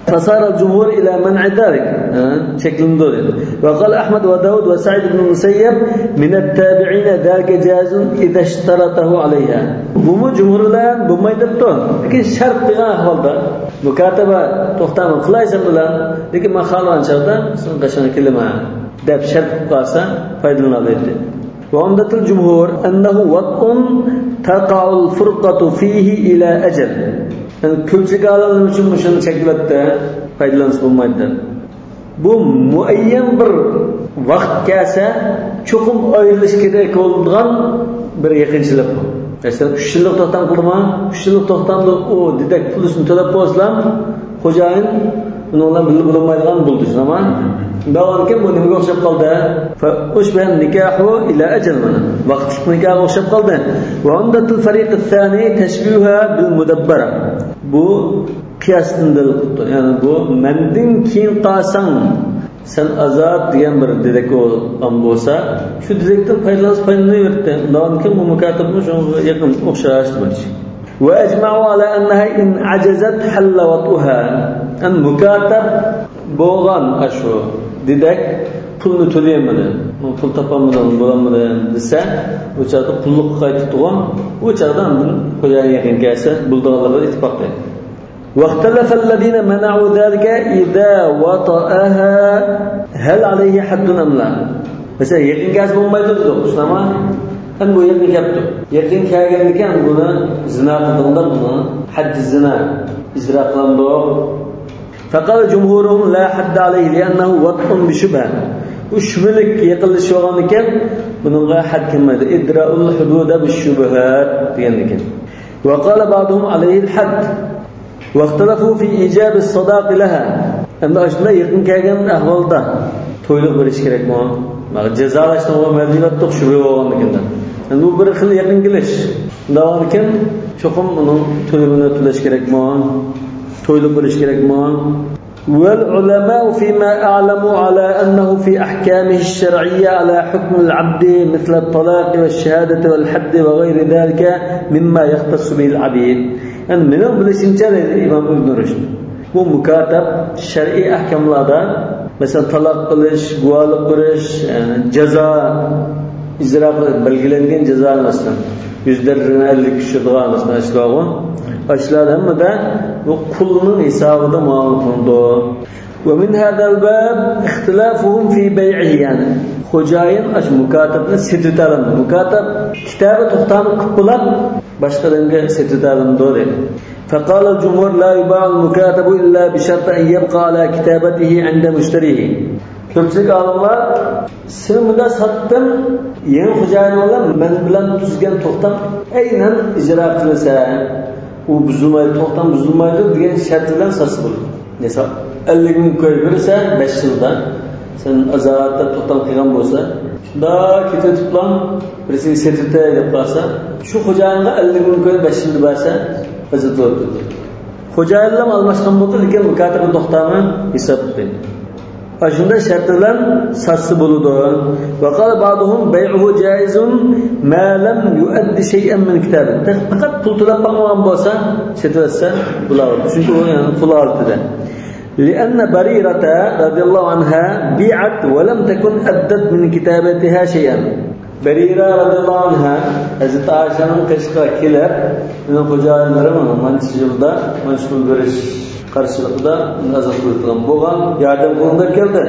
فصار الجمهور إلى منع ذلك. ھە، چەكلىنىدۇ دەيدۇ. وقال أحمد وداود وسعيد بن المسيب من التابعين ذلك جائز إذا اشترطه عليها. بۇمۇ جۇمھۇر بىلەن بولمايدۇ دەپتۇ. لېكىن شەرت قىلغان ئەھۋالدا، مۇكاتەبە توختامى قىلاي سەن بىلەن، لېكىن مەن خالىغان چاغدا سېنىڭ قېشىڭغا كېلىمەن دەپ شەرت قىلىپ قالسا پايدىلىنالايدۇ. وعمدة الجمهور أنه وطء تقع الفرقة فيه إلى أجل. يەنى كۆپچىلىك ئالىملار ئۈچۈن مۇشۇنى چەكلەپتۇ، پايدىلانسا بولمايدۇ دەپ. بۇ مۇئەييەن بىر ۋاقىت كەلسە، چوقۇم ئايرىلىش كېرەك بولىدىغان بىر يېقىنچىلىق بۇ. مەسىلەن، ئۈچ يىللىق توختام قىلدىما؟ ئۈچ يىللىق توختامدا ئۇ دېدەك پۇلىسىنى تۆلەپ بولسىلا، خوجايىن ئۇنىڭ بىلەن بىللە بولالمايدىغان بولدى، شۇنداقمۇ؟ شۇنداق بولغاندىكىن بۇ نېمىگە ئوخشاپ قالدى؟ فأشبه النكاح إلى أجل، مانا ۋاقىتلىق نىكاھقا ئوخشاپ قالدى. وعمدة الفريق الثاني تشبيهها بالمدبرة. بۇ قىياستىن دەلىل قىلىپتۇ. يەنى بۇ مەندىن كېيىن قالساڭ، سەن ئازاد دېگەن بىر دېدەك بولغان بولسا، شۇ دېدەكتىن پايدىلانسا پايدىلىنىۋېرىدۇ. ئۇنداقتىن كېيىن بۇ مۇكاتەبمۇ شۇنىڭغا يېقىن، ئوخشاش دېمەكچى. وأجمعوا على أنها إن عجزت حل وطئها. يەنى مۇكاتەب بولغان ئاشۇ دېدەك پۇلنى تۆلىيەلمىدى، پۇل تاپالمىدىم، بولالمىدىم دېسە، ئۇ چاغدا قۇللۇققا قايتىپتىغۇ، ئۇ چاغدا ئاندىن خوجايىن يېقىن كەلسە بولىدىغانلىقىغا ئىتتىپاق قىلدى. واختلف الذين منعوا ذلك إذا وطئها هل عليه حد أم لا. مەسىلەن، يېقىن كەلسە بولمايدۇ دېدۇق، شۇنداقمۇ؟ ئەمدى بۇ يېقىن كەپتۇ. يېقىن كەلگەندىكىن بۇنى زىنا قىلدىڭ دەپ بۇنى ھەددى زىنا ئىجرا قىلامدۇق؟ فقال جمهورهم لا حد عليه لأنه وطء بشبهة. بۇ شۈبھىلىك يېقىنلىشىش بولغاندىكىن بۇنىڭغا ھەد كەلمەيدۇ. إدراء الحدود بالشبهات دېگەندىكىن. وقال بعضهم عليه الحد. واختلفوا في إيجاب الصداق لها. ئەمدى ئاشۇنداق يېقىن كەلگەن ئەھۋالدا تويلۇق بېرىش كېرەكمۇ؟ جازالاشنىڭ مەنئى دەپ شۈبھە بولغاندىكىن. ئەمدى بۇ بىر خىل يېقىن كېلىش. شۇنداق بولغاندىكىن چوقۇم ئۇنىڭ تۆلىمىنى تۆلەش كېرەكمۇ؟ تويلۇق بېرىش كېرەكمۇ؟ والعلماء فيما أعلم على أنه في أحكامه الشرعية على حكم العبد مثل الطلاق والشهادة والحد وغير ذلك مما يختص به العبيد. يەنى مېنىڭ بىلىشىمچە، دەيدۇ ئىمام ئىبن رۇشد، بۇ مۇكاتەب شەرئىي ئەھكاملاردا، مەسىلەن، تالاق قىلىش، گۇۋاھلىق بېرىش، يەنى جازا ئىجرا قىلىش، بەلگىلەنگەن جازا، مەسىلەن، يۈز دىرھەمنى ئەللىككە چۈشۈرىدىغان، مەسىلەن، ئاشۇلارغۇ. ئاشۇلار ھەممىدە بۇ قۇلنىڭ ھېسابىدا مۇئامىلە قىلىنىدۇ. ومن هذا الباب اختلافهم في بيعه، يەنى خوجايىن ئاشۇ مۇكاتەبنى سېتىۋېتەلەمدۇ؟ مۇكاتەب كىتابى توختامى قىلىپ بولۇپ، باشقا ئادەمگە سېتىۋېتەلەمدۇ دەيدۇ. فقال الجمهور لا يباع المكاتب إلا بشرط أن يبقى على كتابته عند مشتريه. كۆپچىلىك ئالىملار، سېنى مۇنداق ساتتىم، يېڭى خوجايىن بىلەن مەن بىلەن تۈزگەن توختام ئەينەن ئىجرا قىلىنسا، ئۇ بۇزۇلمايدۇ، توختام بۇزۇلمايدۇ دېگەن شەرت بىلەن ساتسا بولىدۇ. مىسال، ئەللىك مىڭ كوي بېرىسەن بەش يىلدا، سەن ئازادە توختام قىلغان بولسا، شۇنداق كېتىۋېتىپلا بىرسىگە سېتىۋېتەي دەپ قالسا، شۇ خوجايىنغا ئەللىك مىڭ كوي بەش يىلدا بەرسە، ئازاد بولۇپ كېتىدۇ. خوجايىنلار ئالماشقان بولدى، لېكىن مۇكاتەبە توختامى ھېسابلىق. ئاشۇنداق شەرت بىلەن ساتسا بولىدۇ. وقال بعضهم بيعه جائز ما لم يؤد شيئا من كتابه. پەقەت پۇل تۆلەپ باقمىغان بولسا، سېتىۋەتسە بولىدۇ. چۈنكى ئۇ يەنە قۇل ھالىتىدە. لأن بريرة رضي الله عنها بيعت ولم تكن أدت من كتابتها شيئا. بەرىرە رەزىياللاھۇ ئەنھا ھەزرىتى ئائىشەنىڭ قېشىغا كېلىپ، مېنىڭ خوجايىنلىرىم مانچە يىلدا مانچە پۇل بېرىش قارشىلىقىدا مېنى ئازاد قىلىدىغان بولغان، ياردەم قىلىڭ دەپ كەلدى.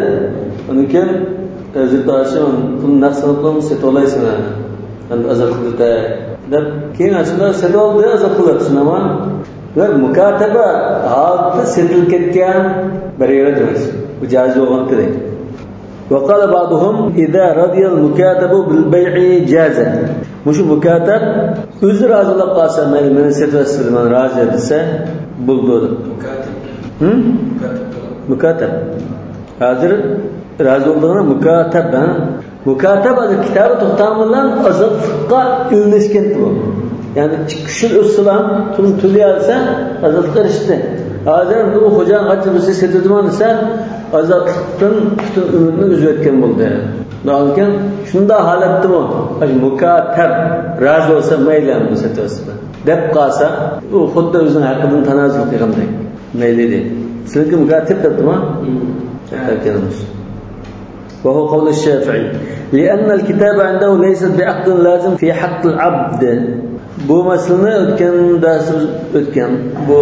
ئۇنىڭ كېيىن ھەزرىتى ئائىشە، پۇلنى نەق سېلىپ سېتىۋالايسەن، ئەمدى ئازاد قىلىۋېتەي دەپ، كېيىن ئاشۇنداق سېتىۋالدى، ئازاد قىلىۋەتسۇن، ئەمما بىر مۇكاتەبە ھالىتىدە سېتىلىپ كەتكەن بەرىرە دېمەكچى. بۇ جائىز بولغانتى دەيدۇ. وقال بعضهم إذا رضي المكاتب بالبيع جاز. مۇشۇ مۇكاتەب ئۆزى رازى بولۇپ قالسا، مەيلى، مېنى سېتىۋەتسىلە، مەن رازى دېسە، بولىدۇ دەپ. مۇكاتەب. ھىم؟ مۇكاتەب. مۇكاتەب. ھازىر رازى بولدۇڭلار، مۇكاتەب، ھە؟ مۇكاتەب ھازىر كىتابى توختام بىلەن ئازادلىققا ئېلىنىشكەن بۇ. يەنى ئىككى ئۈچ يىل ئۆتسىلا، پۇلنى تۆلىيەلىسە، ئازادلىققا ئېرىشتى. ھازىر ئەمدى ئۇ خوجايىن قانچە بولسا سېتىدىمەن دېسە، ئازادلىقتىن پۈتۈن ئۆمرىنى ئۈزۈۋەتكەن بولدى. شۇنداق ھالەتتىمۇ، مۇكاتەب رازى بولسا، مەيلى، ئەمدى سېتىۋەتسىلە دەپ قالسا، ئۇ خۇددى ئۆزىنىڭ ھەققىدىن تانازۇل قىلغاندەك. مەيلى دەيدۇ. سىلىكى مۇكاتەب دەپتىما؟ ھە. وهو قول الشافعي، لأن الكتابة عنده ليست بعقد لازم في حق العبد. بۇ مەسىلىنى ئۆتكەن دەرسىمىز ئۆتكەن. بۇ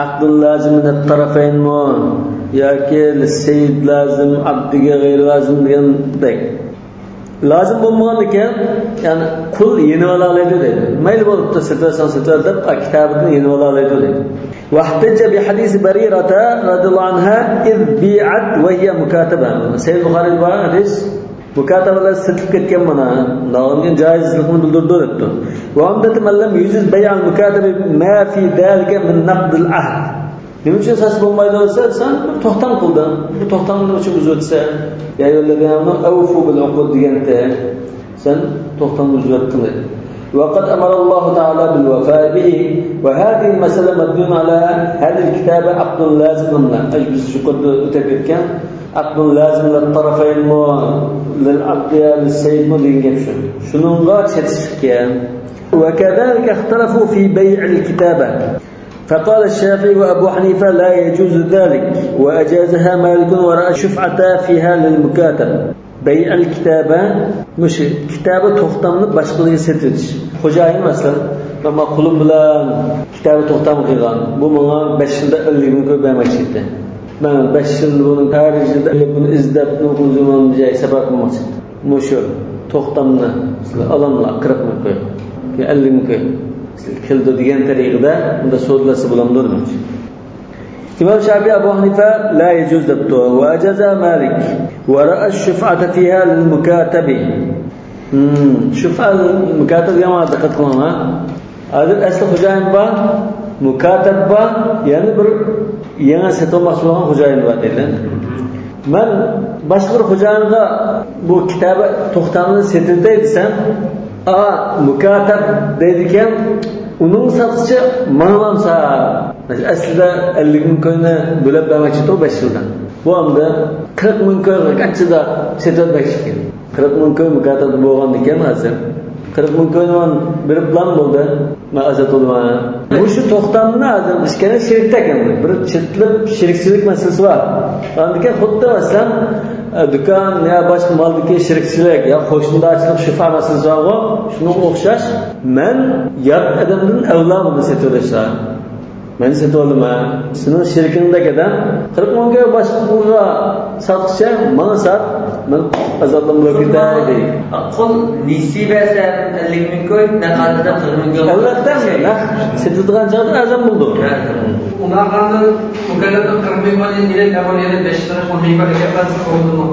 عقد لازم من الطرفين مۇ ياكى للسيد لازم، عبدىگە غەيرىي لازىم دېگەندەك. لازىم بولمىغاندىكىن، يەنى قۇل يېنىۋالالايدۇ دەيدۇ. مەيلى بولۇپتۇ، سېتىۋەتسەڭ سېتىۋەت دەپ، كىتابىدىن يېنىۋالالايدۇ دەيدۇ. واحتج بحديث بريرة رضي الله عنها إذ بيعت وهي مكاتبة. سەھىھ بۇخارىدا بار ھەدىس، مۇكاتەبە بىلەن سېتىلىپ كەتكەن مانا. داۋامدىن جائىزلىقنى بىلدۈرىدۇ دەپتۇ. وعمدة من لم يجز بيع المكاتبة ما في ذلك من نقض العهد. نېمە ئۈچۈن ساتسا بولمايدۇ دېسە، سەن بىر توختام قىلدىڭ. بۇ توختامنى نېمە ئۈچۈن بۇزۇۋەتسەن؟ يا أيها الذين آمنوا أوفوا بالعقود دېگەنتى. سەن توختامنى بۇزۇۋەتتىڭ دەيدۇ. وقد أمر الله تعالى بالوفاء به، وهذه المسألة مبنية على هل الكتابة عقد لازم أم لا. ئەي، بىز يۇقىرىدا ئۆتۈپ كەتكەن عقد لازم للطرفين مۇ، للعبد يا للسيد مۇ دېگەن گەپ شۇ. شۇنىڭغا چېتىشلىقكەن. وكذلك اختلفوا في بيع الكتابة. فقال الشافعي وأبو حنيفة لا يجوز ذلك، وأجازها مالك ورأى الشفعة فيها للمكاتب. بيع الكتابة، مۇشۇ كىتابى توختامنى باشقىلارغا سېتىۋېتىش. خوجايىن، مەسىلەن، مەن قۇلۇم بىلەن كىتابى توختام قىلغان، بۇ ماڭا بەش يىلدا ئەللىك مىڭ كوي بەرمەكچى ئىدى. مەن بەش يىل بۇنى ھەر يىلدا ئېلىپ، بۇنى ئىزدەپ، بۇنى قۇلۇم بىلەن بىر جايغا سەپەر قىلماقچى ئىدىم. مۇشۇ توختامنى سىلەر ئالاملا، قىرىق مىڭ كوي يا ئەللىك مىڭ كوي سىلەرگە كېلىدۇ دېگەن تەرىقىدە بۇنداق سودىلاشسا بولامدۇ دېمەكچى. ئىمام شافىئى، ئەبۇ ھەنىفە لا يجوز دەپتۇ. وأجاز مالك ورأى الشفعة فيها للمكاتب. ھىم، شۇفئە مۇكاتەب دېگەن مانا دىققەت قىلىڭلار. ھازىر ئەسلى خوجايىن بار، مۇكاتەب بار، يەنە بىر يېڭى سېتىۋالماقچى بولغان خوجايىن بار دەيلى. مەن باشقا بىر خوجايىنغا بۇ كىتابى توختامنى سېتىۋېتەي دېسەم، ئا، مۇكاتەب دەيدىكەن، ئۇنىڭ ساتقۇچى ماڭىمامسا. ئەسلىدە ئەللىك مىڭ كوينى بۆلەپ بەرمەكچىدۇ بەش يىلدا. بۇ ئەمدى قىرىق مىڭ كويغا قانچىدا سېتىۋەتمەكچىكەن. قىرىق مىڭ كوي مۇكاتەبتە بولغاندىكىن ھازىر. قىرىق مىڭ كوينى مەن بېرىپلا بولدى. مەن ئازاد بولدۇم. مۇشۇ توختامنى ھازىر ئىككىلەن شېرىكتەك ئەمدى. بىر چېتىلىپ شېرىكچىلىك مەسىلىسى بار. ئاندىكىن خۇددى مەسىلەن، ئە، دۇكان يا باشقا مالدىكى شېرىكچىلىك يا قوشنىدارچىلىق شۇفا مەسىلىسى بارغۇ، شۇنىڭغا ئوخشاش مەن يات ئادەمدىن ئەۋلا بۇنى سېتىۋېلىشتا. مەن سېتىۋالىمەن. سېنىڭ شېرىكىڭدەك ئادەم قىرىق مىڭ كوي باشقىغا ساتقۇچە ماڭا سات. مەن ئازادلىنىپ كېتەي دەيدۇ. قۇل نېسى بەرسە ئەللىك مىڭ كوي، نەق ھالەتتە قىرىق مىڭ كوي. ئەلۋەتتە، نەق سېتىدىغان چاغدا ئەرزان بولىدۇ. ئۇنداقتا مۇكەللەپنىڭ قىرىق مىڭ كوي يەنە، يەنە بەش يۈز ئون مىڭ كوي ئەكەپ بەرسە بولىدۇ.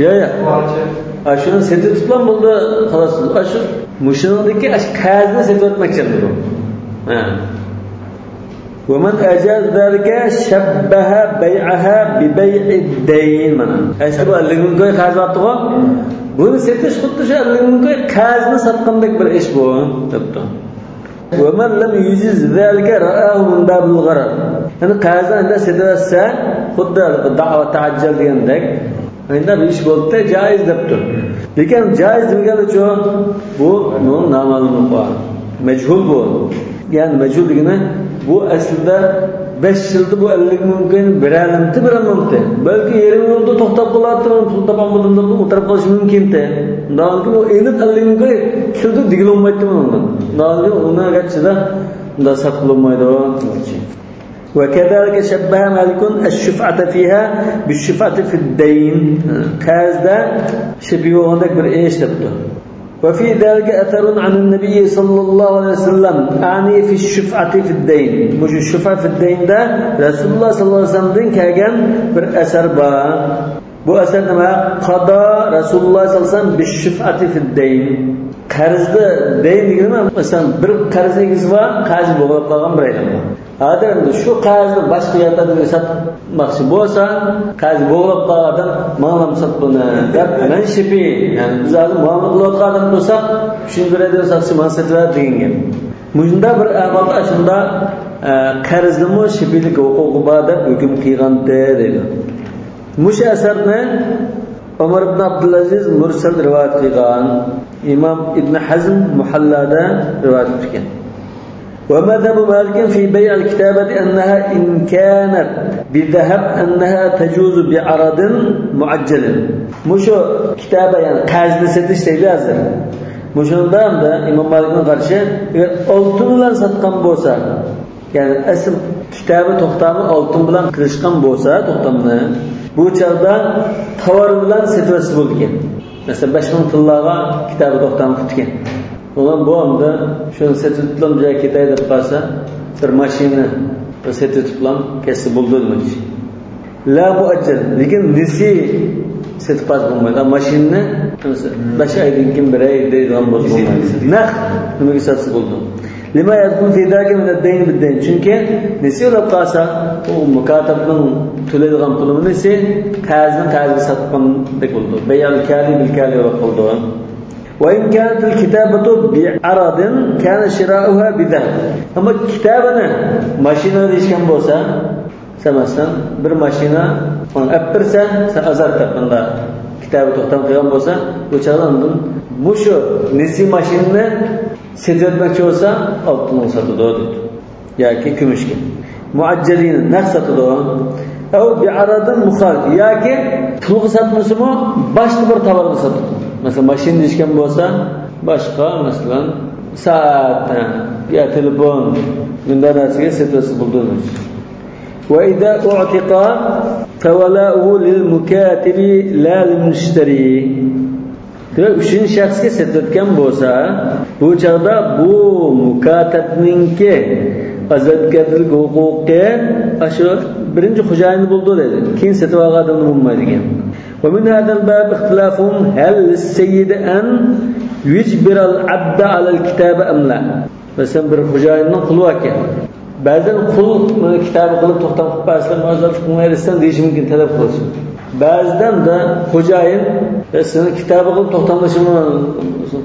يا، يا. بارچە. ئاشۇنى سېتىۋېتىپلا بولدى، خالاس. ئاشۇ، مۇشۇنىڭدىكى ئاشۇ قەرزنى سېتىۋەتمەكچى بۇ. ھە. ومن أجاز ذلك شبه بيعها ببيع الدين. مانا. ئەسلى بۇ ئەللىك مىڭ كوي قەرز بارتىغۇ. بۇنى سېتىش خۇددى شۇ ئەللىك مىڭ كوي قەرزنى ساتقاندەك بىر ئىش بۇ، دەپتۇ. ومن لم يجز ذلك رآه من باب الغرر. يەنى قەرزنى ئەمدى سېتىۋەتسە، خۇددى دەئۋا تەئەججەل دېگەندەك، ئەمدى بىر ئىش بولۇپتۇ، جائىز دەپتۇ. لېكىن جائىز دېمىگەنلىكى بۇ، بۇنىڭ نامەلۇملۇقى بار. مەجھۇل بۇ. يەنى مەجھۇل دېگىنى، بۇ ئەسلىدە بەش يىلدا بۇ ئەللىك مىڭ كوينى بېرەلەمتى، بېرەلمەمتى. بەلكى يېرىم يولدا توختاپ قالاتتى، پۇل تاپالمىدىم دەپ ئولتۇرۇپ قېلىشى مۇمكىنتى. ئۇنداق بولغاندىكىن ئۇ ئېنىق ئەللىك مىڭ كوي كېلىدۇ دېگىلى بولمايتتى بۇنىڭدىن. ئۇنداق بولغاندىكىن ئۇنى ئەگەرچىدە ئۇنداق ساتقىلى بولمايدۇ. وكذلك شبه مالك الشفعة فيها بالشفعة في الدين. قەرزدە شەبىھ بولغاندەك بىر ئىش دەپتۇ. وفي ذلك أثر عن النبي صلى الله عليه وسلم، أعني في الشفعة في الدين. مۇشۇ شۇفئە فىددەيندە رەسۇلۇللاھ ساللاللاھۇ ئەلەيھى ۋەسەللەمدىن كەلگەن بىر ئەسەر بار. بۇ ئەسەر نېمە؟ قضى رسول الله صلى الله عليه وسلم بالشفعة في الدين. قەرزدە، دەين دېگىنى، مەسىلەن، بىر قەرز ئىگىسى بار، قەرزى بوغۇلۇپ قالغان بىر ئادەم بار. ھازىر ئەمدى شۇ قەرزنى باشقا يەردىن بىرى ساتماقچى بولسا، قەرزى بوغۇلۇپ قالغان ئادەم ماڭلام سات بۇنى دەپ، مەن شېبىھ، يەنى بىز ھازىر مۇئامىلە قىلىۋاتقان ئادەم بولساق، شۇنى بېرەي دېسەك، ماڭا سېتىۋەر دېگەن گەپ. مۇشۇنداق بىر ئەھۋالدا شۇنداق، ئە، قەرزنىمۇ شېبىھلىك ھوقۇقى بار دەپ ھۆكۈم قىلغانتى دەيدۇ. مۇشۇ ئەسەرنى ئۆمەر ئىبن ئابدۇلئەزىز مۇرسەل رىۋايەت قىلغان، ئىمام ئىبن ھەزم مۇھەللادا رىۋايەت قىلغان. ومذهب مالك في بيع الكتابة أنها إن كانت بذهب أنها تجوز بعرض مؤجل. مۇشۇ كىتابە، يەنى قەرزنى سېتىش دەيدۇ ھازىر. مۇشۇنىڭدا ئەمدى ئىمام مالىكنىڭ قارىشى، ئەگەر ئالتۇن بىلەن ساتقان بولسا، يەنى ئەسلى كىتابە توختامى ئالتۇن بىلەن قىلىشقان بولسا توختامنى، بۇ چاغدا تاۋار بىلەن سېتىۋەتسە بولىدىكەن. مەسىلەن، بەش مىڭ تىللاغا كىتابە توختامى قىپتىكەن. ئۇلار بۇ ئەمدى شۇنى سېتىۋېتىپلا بىر يەرگە كېتەي دەپ قالسا، بىر ماشىنا سېتىۋېتىپلا كەتسە بولىدۇ دېمەكچى. لا مۇئەججەل، لېكىن نېسى سېتىپ قالسا بولمايدۇ. ماشىنىنى بەش ئايدىن كېيىن بېرەي دەيدىغان بولسا بولمايدۇ. نەق نېمىگە ساتسا بولىدۇ. لما يدخل في ذلك من الدين بالدين. چۈنكى نېسى بولۇپ قالسا، ئۇ مۇكاتەبنىڭ تۆلەيدىغان پۇلىمۇ نېسى، قەرزنى قەرزگە ساتقاندەك بولىدۇ. بيع الكالي بالكالي بولۇپ قالىدۇ. وإن كانت الكتابة بعرض كان شراؤها بذهب. ئەمما كىتابىنى ماشىنا دېيىشكەن بولسا، سەن مەسىلەن، بىر ماشىنا ماڭا ئەپ بەرسە، سەن ئازاد دەپ مۇنداق كىتابى توختام قىلغان بولسا، بۇ چاغدا ئاندىن مۇشۇ نېسى ماشىنىنى سېتىۋەتمەكچى بولسا، ئالتۇنغا ساتىدۇ دەيدۇ. ياكى كۈمۈشكە. مۇئەججەلىنى نەق ساتىدۇ. ئەۋ بىئەرەزىن مۇخالىف. ياكى پۇلغا ساتمىسىمۇ، باشقا بىر تاۋارغا ساتىدۇ. مەسىلەن، ماشىنا دېيىشكەن بولسا، باشقا، مەسىلەن، سائەت، ھە، يا تېلېفون، مۇنداق نەرسىگە سېتىۋەتسە بولىدۇ. وإذا أعتق فولاؤه للمكاتب لا للمشتري. دېمەك، ئۈچىنچى شەخسكە سېتىۋەتكەن بولسا، بۇ چاغدا بۇ مۇكاتەبنىڭكى ئازادكارلىق ھوقۇقى ئاشۇ بىرىنچى خوجايىندا بولىدۇ دەيدۇ. كېيىن سېتىۋالغان ئادەمدە بولمايدىكەن. ومن هذا الباب اختلافهم هل للسيد أن يجبر العبد على الكتابة أم لا. مەسىلەن، بىر خوجايىننىڭ قۇلى باركەن. بەزىدە قۇل مانا كىتابە قىلىپ توختام قىلىپ بەرسىلە، مەن ئازادلىق قىلىڭلار دېسەم دېيىشى مۇمكىن، تەلەپ قىلىشى. بەزىدە خوجايىن، «ئە، سېنىڭ كىتابە قىلىپ توختاملىشىڭنى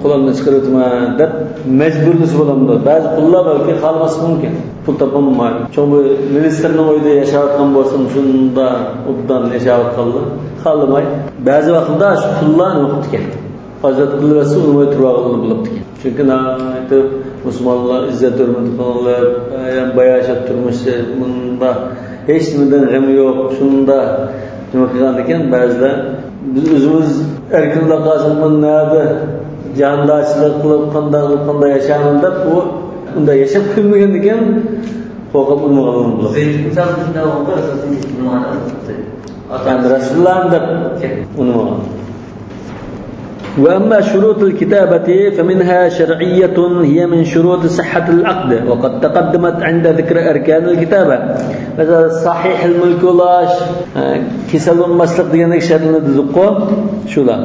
قولۇمدىن چىقىرىۋېتىمەن» دەپ مەجبۇرلىسا بولامدۇ؟ بەزى قۇللار بەلكى خالىماسلىقى مۇمكىن. پۇل تاپالماي. چوڭ بىر مىنىستىرنىڭ ئۆيىدە ياشاۋاتقان بولسىمۇ، شۇنداق ئوبدان ياشاۋاتقانلار خالىماي. بەزى ۋاقىتتا شۇ قۇللار نېمە قىپتىكەن؟ ئازاد قىلىۋەتسە، ئۇنىماي تۇرۇۋالغىلى بولۇپتىكەن. چۈنكى ناھايىتى مۇسۇلمانلار ئىززەت ھۆرمىتى قىلىنىپ، باياشات تۇرمۇشى مۇنداق، ھېچنېمىدىن غېمى يوق، شۇنداق نېمە قىلغانىكەن بەزىلەر. بىز ئۆزىمىز ئەركىن بولاپ قالساق، مانا نەدە جاندارچىلىق قىلىپ، قانداق قىلىپ، قانداق ياشايمەن دەپ، ئۇ ئۇنداق ياشاپ كۆنمىگەندىكىن، قورقۇپ ئۇنىمىغانلىقىمىز بولىدۇ. زەيد بىن سابىت شۇنداق بولغان، رەسۇلۇللاھنى دەپ ئۇنىمىغان. وأما شروط الكتابة فمنها شرعية هي من شروط صحة العقد، وقد تقدمت عند ذكر أركان الكتابة. مەسىلەن، سەھىھ مۈلكى بولۇش، ئە، كېسەل بولماسلىق دېگەندەك شەرتلەرنى دېدۇققۇ، شۇلار.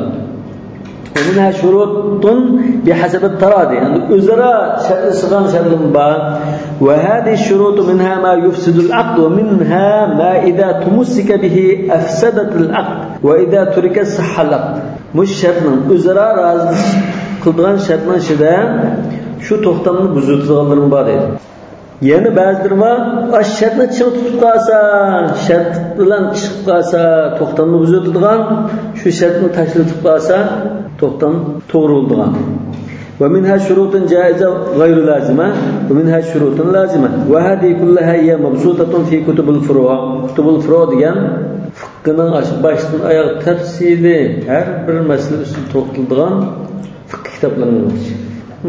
ومنها شروط بحسب التراضي، يەنى ئۆزئارا شەرتلىشىدىغان شەرتلەرمۇ بار. وهذه الشروط منها ما يفسد العقد، ومنها ما إذا تمسك به أفسدت العقد، وإذا ترك صح العقد. مۇشۇ شەرتنىڭ، ئۆزئارا رازىلىشىش قىلىدىغان شەرتنىڭ ئىچىدە شۇ توختامنى بۇزۇۋېتىدىغانلىرىمۇ بار دەيدۇ. يەنە بەزىلىرى بار، ئاشۇ شەرتنى چىڭ تۇتۇپ قالسا، شەرت بىلەن ئىش قىلىپ قالسا، توختامنى بۇزۇۋېتىدىغان، شۇ شەرتنى تاشلىۋېتىپ قالسا، توختام توغرا بولىدىغان. ومنها شروط جائزة غير لازمة، ومنها شروط لازمة، وهذه كلها هي مبسوطة في كتب الفروع. كتب الفروع دېگەن فىقھنىڭ ئاشۇ باشتىن ئاياغ تەپسىلىي ھەر بىر مەسىلە ئۈستىدە توختىلىدىغان فىقھ كىتابلىرىنىڭ ئىچى.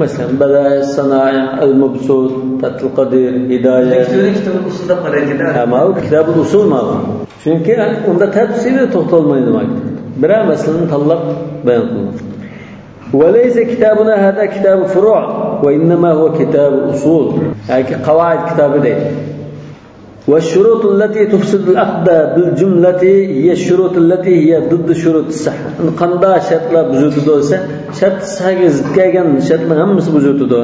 مەسىلەن، بەدائىئىس سانائىئ، ئەل مۇبسۇت، پەتھۇل قادىر، ھىدايەت. كىتابۇل ئۇسۇل دەپ قارايدىكەن. ھە، ماۋۇ كىتابۇل ئۇسۇل ماۋۇ. چۈنكى ئۇندا تەپسىلىي توختالمايدۇ ماۋۇ كىتاب. بىرەر مەسىلىنى تاللاپ بايان قىلىدۇ. وليس كتابنا هذا كتاب فروع، وإنما هو كتاب أصول. ياكى قاۋائىد كىتابى دەيدۇ. والشروط التي تفسد العقد بالجملة هي الشروط التي هي ضد شروط الصحة. قانداق شەرتلەر بۇزۇلىدۇ دېسە، شەرت سىھھەگە زىت كەلگەن شەرتلەرنىڭ ھەممىسى بۇزۇلىدۇ.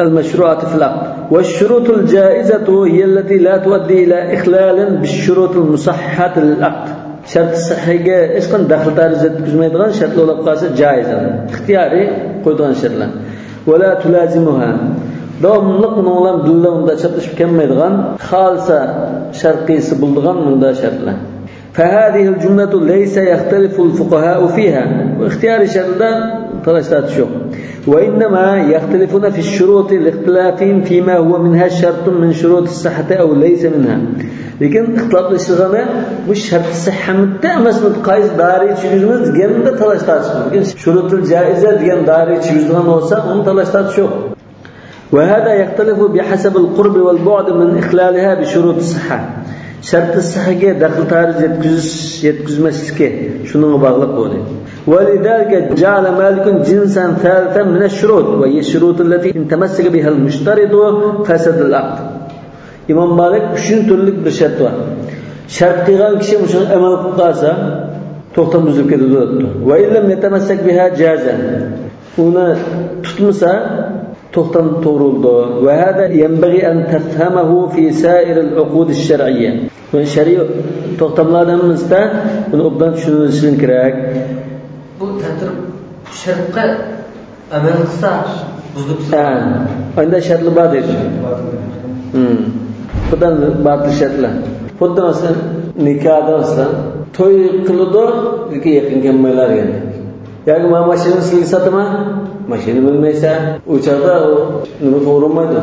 المشروعة في العقد. والشروط الجائزة هي التي لا تؤدي إلى إخلال بالشروط المصححة للعقد. شەرت سىھھەگە ھېچقانداق دەخلى تەرۇز يەتكۈزمەيدىغان شەرتلەر بولۇپ قالسا جائىز، ئىختىيارىي قويىدىغان شەرتلەر. ولا تلازمها. داۋاملىق ئۇنىڭ بىلەن بىللە ئۇنداق چاپلىشىپ كەلمەيدىغان، خالىسا شەرت قىلسا بولىدىغان مۇنداق شەرتلەر. فهذه الجملة ليس يختلف الفقهاء فيها. بۇ ئىختىيارىي شەرتلەردە تالاش تارتىش يوق. وإنما يختلفون في الشروط لاختلافهم فيما هو منها شرط من شروط الصحة أو ليس منها. لېكىن ئىختىلاپلىشىدىغىنى بۇ شەرت سىھھەمىدە ئەمەسمىدى، قايسى دائىرىگە كىرگۈزىمىز دېگەندە تالاش تارتىش بار. لېكىن شۇرۇتۇل جائىزە دېگەن دائىرىگە كىرگۈزىدىغان بولسا، ئۇنى تالاش تارتىش يوق. وهذا يختلف بحسب القرب والبعد من إخلالها بشروط الصحة. شەرت سىھھەگە دەخلى تەرۇز يەتكۈزۈش، يەتكۈزمەسلىكى شۇنىڭغا باغلىق بولدى. ولذلك جعل مالك جنسا ثالثا من الشروط، وهي الشروط التي إن تمسك بها المشترط فسد العقد. ئىمام مالىك ئۈچىنچى تۈرلۈك بىر شەرت بار. شەرت قىلغان كىشى مۇشۇنى ئەمەل قىلىپ قالسا، توختام بۇزۇلۇپ كېتىدۇ دەپتۇ. وإن لم يتمسك بها جاز. ئۇنى تۇتمىسا، توختام توغرا بولىدۇ. وهذا ينبغي أن تفهمه في سائر العقود الشرعية. بۇنى شەرئىي توختاملاردا ھەممىسىدە بۇنى ئوبدان چۈشىنىۋېلىشىڭ كېرەك. بۇ تەتۈر شەرتقە ئەمەل قىلسا، بۇزۇلۇپ ھە، ئانداق شەرتلەر بار دەيدۇ. ھىم. خۇددى باتىل شەرتلەر. خۇددى مەسىلەن، نىكاھدا مەسىلەن، توي قىلىدۇ، لېكىن يېقىن كەلمەيلا دېگەندەك. ياكى مانا ماشىنىنى سىلەرگە ساتىمەن، ماشىنا مىنمەيسەن، ئۇ چاغدا ئۇ نېمە توغرا بولمايدۇ.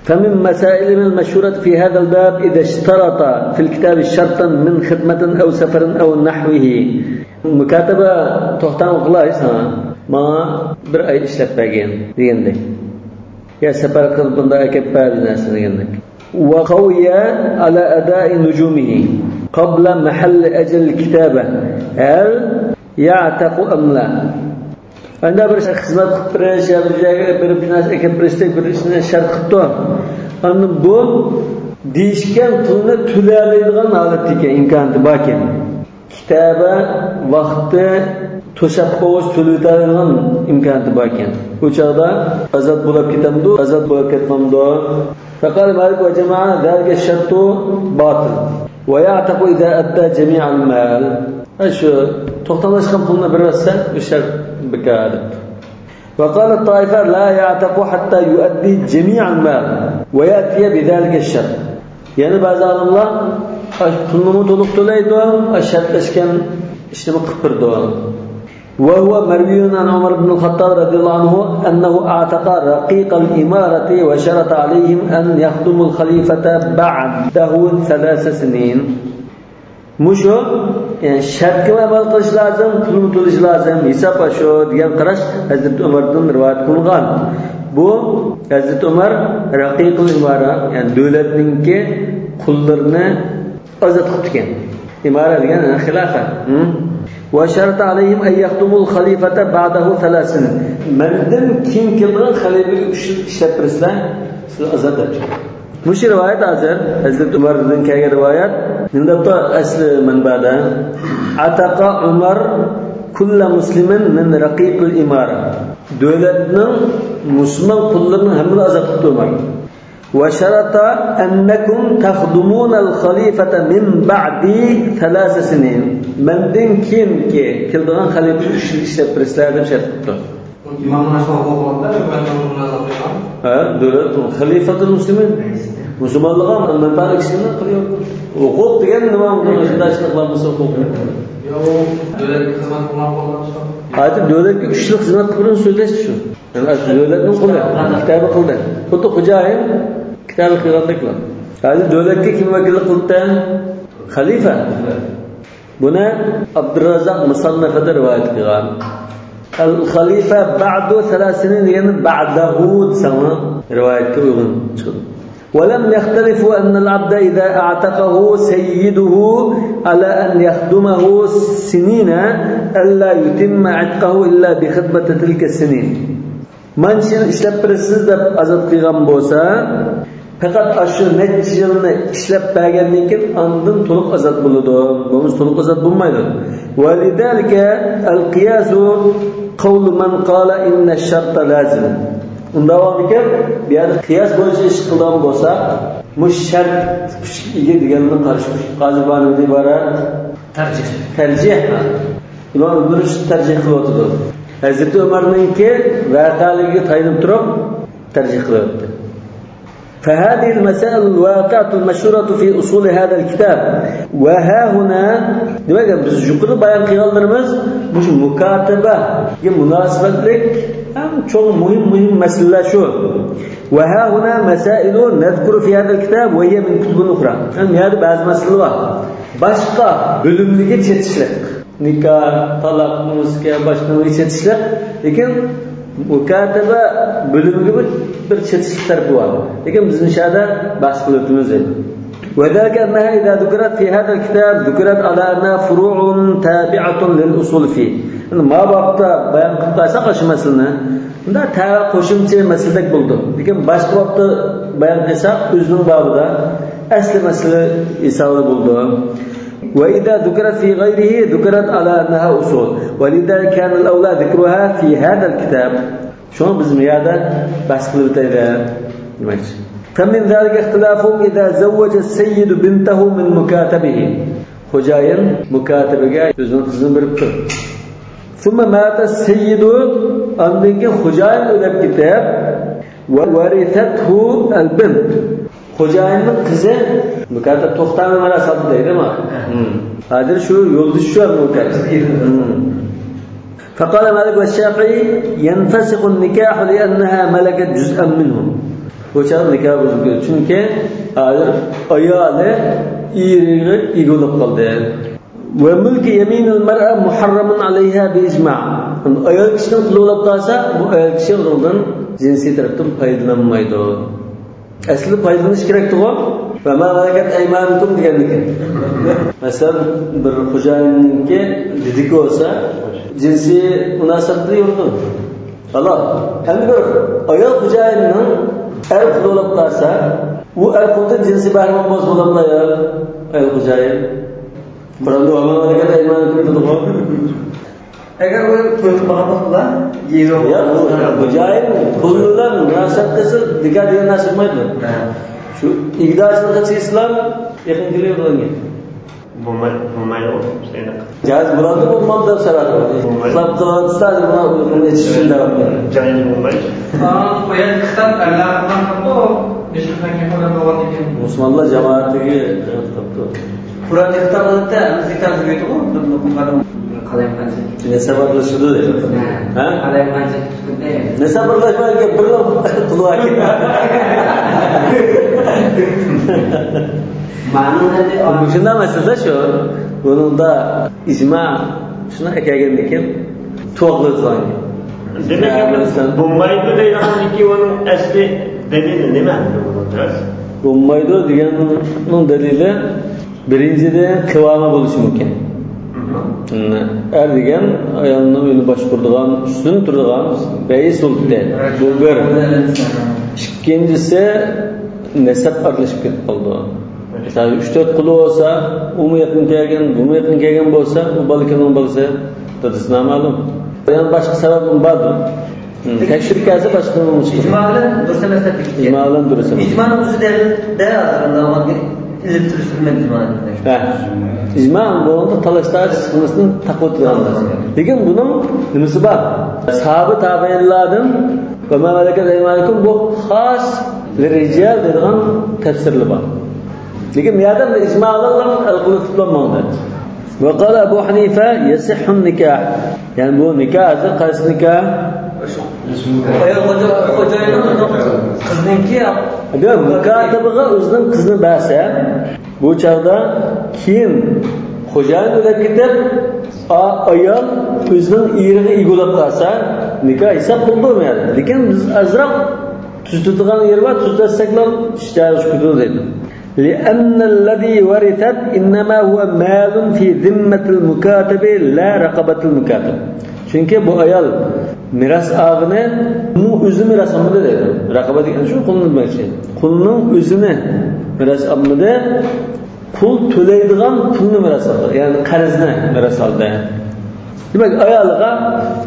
فمن مسائلهم المشهورة في هذا الباب إذا اشترط في الكتاب شرطا من خدمة أو سفر أو نحوه. مۇكاتەبە توختام قىلاي ساڭا، ماڭا بىر ئاي ئىشلەپ بەرگىن دېگەندەك. يا سەپەر قىلىپ بۇنداق ئەكەپ بەر بىر نەرسە دېگەندەك. وقوي على أداء نجومه قبل محل أجل الكتابة هل يعتق أم لا؟ ئەندە بىر خىزمەت قىلىپ بېرىش، يا بىر جايغا بېرىپ بىر نەرسە ئەكەپ بېرىشتەك بىر ئىشنى شەرت قىپتۇ. ئاندىن بۇ دېيىشكەن پۇلنى تۆلەيدىغان ھالەتتىكەن، ئىمكانىيىتى باركەن. كىتابە ۋاقتى توشاپ قويغۇچ تۆلىتەلەيدىغان ئىمكانىيىتى باركەن. ئۇ چاغدا ئازاد بولاپ كېتەمدۇ، ئازاد بولاپ كەتمەمدۇ؟ فقال مالك وجماعة ذلك الشرط باطل ويعتق إذا أدى جميع المال. شۇ توختاملاشقان پۇلنى بېرىۋەتسە، بۇ شەرت بىكار دەپتۇ. وقالت طائفة لا يعتق حتى يؤدي جميع المال ويأتي بذلك الشرط. يەنە بەزى ئالىملار پۇلنىمۇ تولۇق تۆلەيدۇ، شەرتلەشكەن ئىشنىمۇ قىلىپ بېرىدۇ. وهو مروي عن عمر بن الخطاب رضي الله عنه أنه أعتق رقيق الإمارة وشرط عليهم أن يخدموا الخليفة بعده ثلاث سنين. مۇشۇ، يەنى شەرتكىمۇ ئەمەل قىلىش لازىم، پۇلمۇ تۆلىشى لازىم، ھېساب ئاشۇ دېگەن قاراش ھەزرىتى ئۆمەردىن رىۋايەت قىلىنغان. بۇ ھەزرىتى ئۆمەر رەقىقۇل ئىمارە، يەنى دۆلەتنىڭكى قۇللىرىنى ئازاد قىپتىكەن. ئىمارە دېگەن، يەنى خىلافە. ھە؟ وشرط عليهم أن يخدموا الخليفة بعده ثلاث سنين. مەندىن كېيىن كېلىدىغان خەلىپىگە ئۈچ يىل ئىشلەپ بېرىسىلەر، سىلەر ئازاد دەپتۇ. مۇشۇ رىۋايەت ھازىر ھەزرىتى ئۆمەردىن كەلگەن رىۋايەت. نېمە دەپتۇ ئەسلى مەنبەدە؟ عتق عمر كل مسلم من رقيق الإمارة. دۆلەتنىڭ مۇسۇلمان قۇللىرىنىڭ ھەممىنى ئازاد قىپتۇ ئۆمەر. وشرط أنكم تخدمون الخليفة من بعدي ثلاث سنين. مەندىن كېيىنكى كېلىدىغان خەلىپىگە ئۈچ يىل ئىشلەپ بېرىسىلەر دەپ شەرت قىپتۇ. ئىمامنىڭ ئاشۇنداق ھوقۇقى بار-دە، ئۆمەرنىڭ بۇنى ئازاد قىلغان. ھە، دۆلەت، خەلىفەتۇل مۇسلىمىن. مۇسۇلمانلىققا مەنپەئەت ئىككىسىنى قىلىۋاتىدۇ. ھوقۇق دېگەن نېمە؟ ئۇنىڭ ئىچىدە ئىشلىق بولمىسا ھوقۇق. يا، ئۇ دۆلەتكە خىزمەت قىلغان قوللار شۇ. ھازىر دۆلەتكە ئۈچ يىل خىزمەت قىلغىنى سۆزلەش شۇ. يەنى دۆلەتنىڭ قۇلى، كىتابى قىلدى. خۇددى خوجايىن كىتابى قىلغاندەكلا. ھازىر دۆلەتكە كىم ۋەكىللىك قىلىپتۇ؟ خەلىپە. بۇنى ئابدۇراززاق مۇسەننەفىدە رىۋايەت قىلغان. الخليفة بعد ثلاث سنين دېگەندە بعده دېسەڭلار رىۋايەتكە ئۇيغۇن چىقىدۇ. ولم يختلفوا أن العبد إذا أعتقه سيده على أن يخدمه سنين ألا يتم عتقه إلا بخدمة تلك السنين. مانچە يىل ئىشلەپ بېرىسىز دەپ ئازاد قىلغان بولسا، پەقەت ئاشۇ نەچچە يىلنى ئىشلەپ بەرگەندىن كېيىن ئاندىن تولۇق ئازاد بولىدۇ. بولمىسا تولۇق ئازاد بولمايدۇ. ولذلك القياس قول من قال إن الشرط لازم. ئۇنداق بولغاندىكىن، بۇ يەردە قىياس بويىچە ئىش قىلىدىغان بولساق، مۇشۇ شەرت كۈچكە ئىگە دېگەننى قارشى. قازى بانۇدىن ئىبارەت تەرجىھ. تەرجىھ. ئىمام ئىبن رۇشد تەرجىھ قىلىۋاتىدۇ. ھەزرىتى ئۆمەرنىڭكى ۋەقەلىكىگە تايىنىپ تۇرۇپ تەرجىھ قىلىۋەتتى. فهذه المسائل الواقعة المشهورة في أصول هذا الكتاب. وها هنا، دېمەك، بىز يۇقىرىدا بايان قىلغانلىرىمىز مۇشۇ مۇكاتەبەگە مۇناسىۋەتلىك ئەڭ چوڭ مۇھىم، مۇھىم مەسىلىلەر شۇ. وها هنا مسائل نذكر في هذا الكتاب وهي من كتب أخرى. يەنى بۇ يەردە بەزى مەسىلىلەر بار. باشقا بۆلۈملىرىگە چېتىشلىق. نىكاھ، تالاق، نېمىسىكەن، باشقىلارغا چېتىشلىق. لېكىن مۇكاتەبە بۆلۈمىگە بىر، بىر چېتىشلىق تەرىپى بار. لېكىن بىز ئىنشائاللا بەھس قىلىۋېتىمىز ئەمدى. وذلك أنها إذا ذكرت في هذا الكتاب ذكرت على أنها فروع تابعة للأصول فيه. ئەمدى ما بابتا بايان قىلىپ قالساق شۇ مەسىلىنى، بۇندا تەۋە قوشۇمچە مەسىلىدەك بولىدۇ. لېكىن باشقا بابتا بايان قىلساق ئۆزىنىڭ بابىدا ئەسلى مەسىلە ھېسابىدا بولىدۇ. وإذا ذكرت في غيره ذكرت على أنها أصول، ولذلك كان الأولى ذكرها في هذا الكتاب. شۇڭا بىز بۇ يەردە بەھس قىلىپ ئۆتەيلى دېمەكچى. فمن ذلك اختلافهم إذا زوج السيد بنته من مكاتبه. خوجايىن مۇكاتەبىگە ئۆزىنىڭ قىزىنى بېرىپتۇ. ثم مات السيد، ئاندىن كېيىن خوجايىن ئۆلۈپ كېتىپ، ورثته البنت. خوجايىننىڭ قىزى مۇكاتەب توختامى مانا سالدى دەيدۇ ما. ھازىر شۇ يولدىشى شۇ مۇكاتەب. فقال مالك والشافعي ينفسخ النكاح لأنها ملكت جزءا منه. بۇ چاغدا نىكاھ بۇزۇلىدۇ. چۈنكى ھازىر ئايالى ئېرىگە ئىگە بولۇپ قالدى. وملك يمين المرأة محرم عليها بإجماع. ئايال كىشىنىڭ پۇلى بولۇپ قالسا، بۇ ئايال كىشى ئۇنىڭدىن جىنسىي تەرەپتىن پايدىلانمايدۇ. ئەسلى پايدىلىنىش كېرەكتىغۇ. وما ملكت أيمانكم دېگەندىكىن. مەسىلەن، بىر خوجايىننىڭكى دېدىكى بولسا، جىنسىي مۇناسىۋەتتە يۈرىدۇ. ھالال. ئەمدى بىر ئايال خوجايىننىڭ ئەر قۇلى بولۇپ قالسا، ئۇ ئەر قۇلدىن جىنسىي بەھرىمەن بولسا بولامدۇ ئايال؟ ئايال خوجايىن. قۇرئاندا «ۋەما مەلەكەت ئەيمانۇكۇم» دېدىغۇ. ئەگەر ئۇ توي قىلمىغان بولسا، يېرى يا، بۇ، بۇ جايىم پۇل بىلەن مۇناسىۋەت قىلسا، نىكاھ دېگەن نەرسە بولمايدۇ. ھە. شۇ ئىگىدارچىلىققا چىقسىلا، يېقىن كېلىۋېرىدىغان گەپ. بولماي-، بولمايدۇ، سەينەق. جايىز بولامدۇ، بولمامدۇ دەپ سوراپ. بولمايدۇ. خىلاپ قىلىۋاتسا، بۇنى ئۇيقۇمنى ئېچىش ئۈچۈن دەۋاتىمەن. جايىز بولمايدۇ. ئا، قويان كىتاب ئەرلەر قىلغان قىلىدۇ، بېشىدىن كېيىن قويان بولغاندىن كېيىن. مۇسۇلمانلار جامائىتىگە قىلىپتۇ. قۇرئان كىتاب ئالاتتى، ھەممىسى كىتاب يۈرىدىغۇ، بىر لوقمىغا قالايمىقانچىلىك. نەسەب ئارىلىشىدۇ دەيدۇ. ھە؟ ھە؟ قالايمىقانچىلىق چىقىدۇ. نەسەب ئارىلاشمايدىكەن، بىر لوقما قىلىۋەتكەن. مانا ئەمدى مۇشۇنداق مەسىلە شۇ. بۇنىڭدا ئىجما شۇنى ئەكەلگەندىكىن توغرا قىلغان. دېمەك، ھە، ئەمدى مەسىلەن. بولمايدۇ دەيدىغاندىكى ئۇنىڭ ئەسلى دەلىلى نېمە؟ بولمايدۇ دېگەننىڭ دەلىلى، بىرىنچىدىن، قىۋامى بولۇشى مۇمكىن. ئەر دېگەن ئايالنىڭ ئۆيىنى باشقۇرىدىغان، ئۈستىدە تۇرىدىغان رەئىس بولدى. بۇ بىر. ئىككىنچىسى، نەسەب ئارىلىشىپ كېتىپ قالىدۇ. مىسالى، ئۈچ تۆت قۇلى بولسا، ئۇمۇ يېقىن كەلگەن، بۇمۇ يېقىن كەلگەن بولسا، ئۇ بالا كىمنىڭ بالىسى؟ دادىسى نامەلۇم. يەنە باشقا سەۋەبمۇ باردۇ. تەكشۈرۈپ كەلسە باشقا نېمە چىقىدۇ؟ ئىجما بىلەن دۇرۇس ئەمەس دەپ كېتىپتۇ. ئىجما بىلەن دۇرۇس ئەمەس. ئىجمانىڭ ئۆزى دەلىل دە، ھازىر ئۇنداق ئىلىپ تۇرۇش بىلمەيدۇ ئىجمانى. ھە. ئىجما بولغاندا تالاشتارچى چىقمىسىنى تاقىۋاتىدىغان نەرسە. لېكىن بۇنىڭ نېمىسى بار؟ ساھابە تابىئىنلاردىن ۋە ما مەلەكەت ئەيمانۇكۇم، بۇ خاس لىرىجال دەيدىغان تەپسىرلىرى بار. لېكىن بۇ يەردە ئىجما بىلەن ئەل قىلىپ تۇتۇلماڭ دەيدۇ. ۋە قال ئەبۇ ھەنىفە يەسىھھۇن نىكاھ. يەنى بۇ نىكاھ ھازىر قايسى نىكاھ؟ ئايال خوجا-، خوجايىننىڭ قىزنىڭكى. ياق، مۇكاتىبىغا ئۆزىنىڭ قىزىنى بەرسە، بۇ چاغدا كېيىن خوجايىن ئۆلۈپ كېتىپ، ئا-، ئايال ئۆزىنىڭ ئېرىگە ئىگە بولۇپ قالسا، نىكاھ ھېساب قىلىنىدۇ. لېكىن بىز ئازراق تۈزىتىدىغان يېرى بار، تۈزىتەلىسەكلا ئىش جايىغا كىرىدۇ دەيدۇ. لأن الذي ورثت إنما هو مال في ذمة المكاتب لا رقبة المكاتب. چۈنكى بۇ ئايال مىراس ئالغىنى، ئۇنىڭ ئۆزىنى مىراس ئالمىدى دەيدۇ. رەقابەت دېگەن شۇ قۇلنى دېمەكچى. قۇلنىڭ ئۆزىنى مىراس ئالمىدى، قۇل تۆلەيدىغان پۇلنى مىراس ئالدى. يەنى قەرزنى مىراس ئالدى. دېمەك، ئايالىغا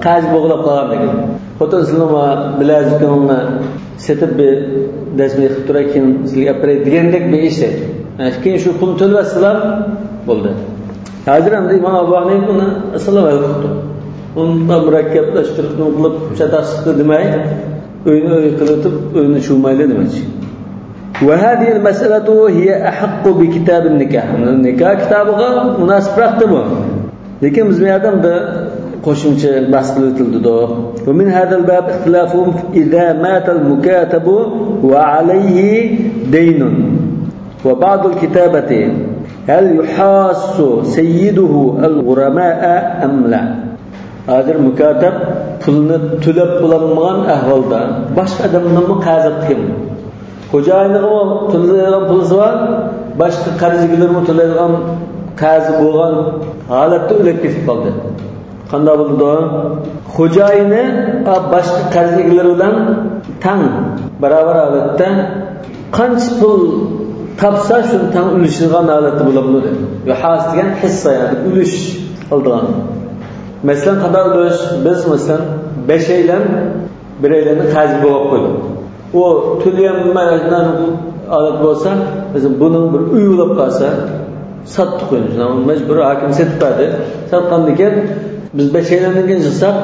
قەرز بوغلاپ قالغان دېگەن. خوتۇن سىزنىڭ بىلەزىكىڭىزنى سېتىپ بىر دەسمە قىلىپ تۇراي، كېيىن سىزگە ئەپ بېرەي دېگەندەك بىر ئىش. يەنى كېيىن شۇ پۇلنى تۆلىۋەتسىلا بولدى. ھازىر ئەمدى ئىمام ئەبۇ ھەنىفە بۇنى ئەسلا ھەل قىلىپتۇ. ئۇندا مۇرەككەپلەشتۈرۈپ، نېمە قىلىپ، چاتاقسىز دېمەي، ئۆينى ئۆي قىلىۋېتىپ، ئۆينى چۇۋمايلى دېمەكچى. وهذه المسألة هي أحق بكتاب النكاح. نىكاھ كىتابىغا مۇناسىپراقتى بۇ. لېكىن بىز بۇ يەردە بىر قوشۇمچە بەھس قىلىۋېتىلدىدۇ. ومن هذا الباب اختلافهم إذا مات المكاتب وعليه دين وبعض الكتابة هل يحاص سيده الغرماء أم لا؟ ھازىر مۇكاتەب پۇلنى تۆلەپ بولالمىغان ئەھۋالدا باشقا ئادەمدىنمۇ قەرز ئاپتىكەن. خوجايىنىغىمۇ تۆلەيدىغان پۇلى بار، باشقا قەرز ئىگىلىرىمۇ تۆلەيدىغان قەرزى بولغان ھالەتتە ئۆلۈپ كېتىپ قالدى. قانداق بولىدۇ؟ خوجايىنى، ئا، باشقا قەرز ئىگىلىرى بىلەن تەڭ، باراۋەر ھالەتتە قانچە پۇل تاپسا، شۇنى تەڭ ئۈلۈشىدىغان ھالەتتە بولامدۇ دەيدۇ. يۇھاس دېگەن ھىسسە، يەنى ئۈلۈش ئالىدىغان. مەسىلەن، قانداق ئۈلۈش؟ بىز، مەسىلەن، بەشەيلەن بىرەيلەننى قەرزگە بوغاپ قويدۇق. ئۇ تۆلىيەلمەي ھالەت بولسا، مەسىلەن، بۇنىڭ بىر ئۆيى بولۇپ قالسا، ساتتۇق ئۆينى. مەجبۇر ھاكىم سېتىپ بەردى. ساتقاندىن كېيىن بىز بەشەيلەننىڭكىنى يىغساق،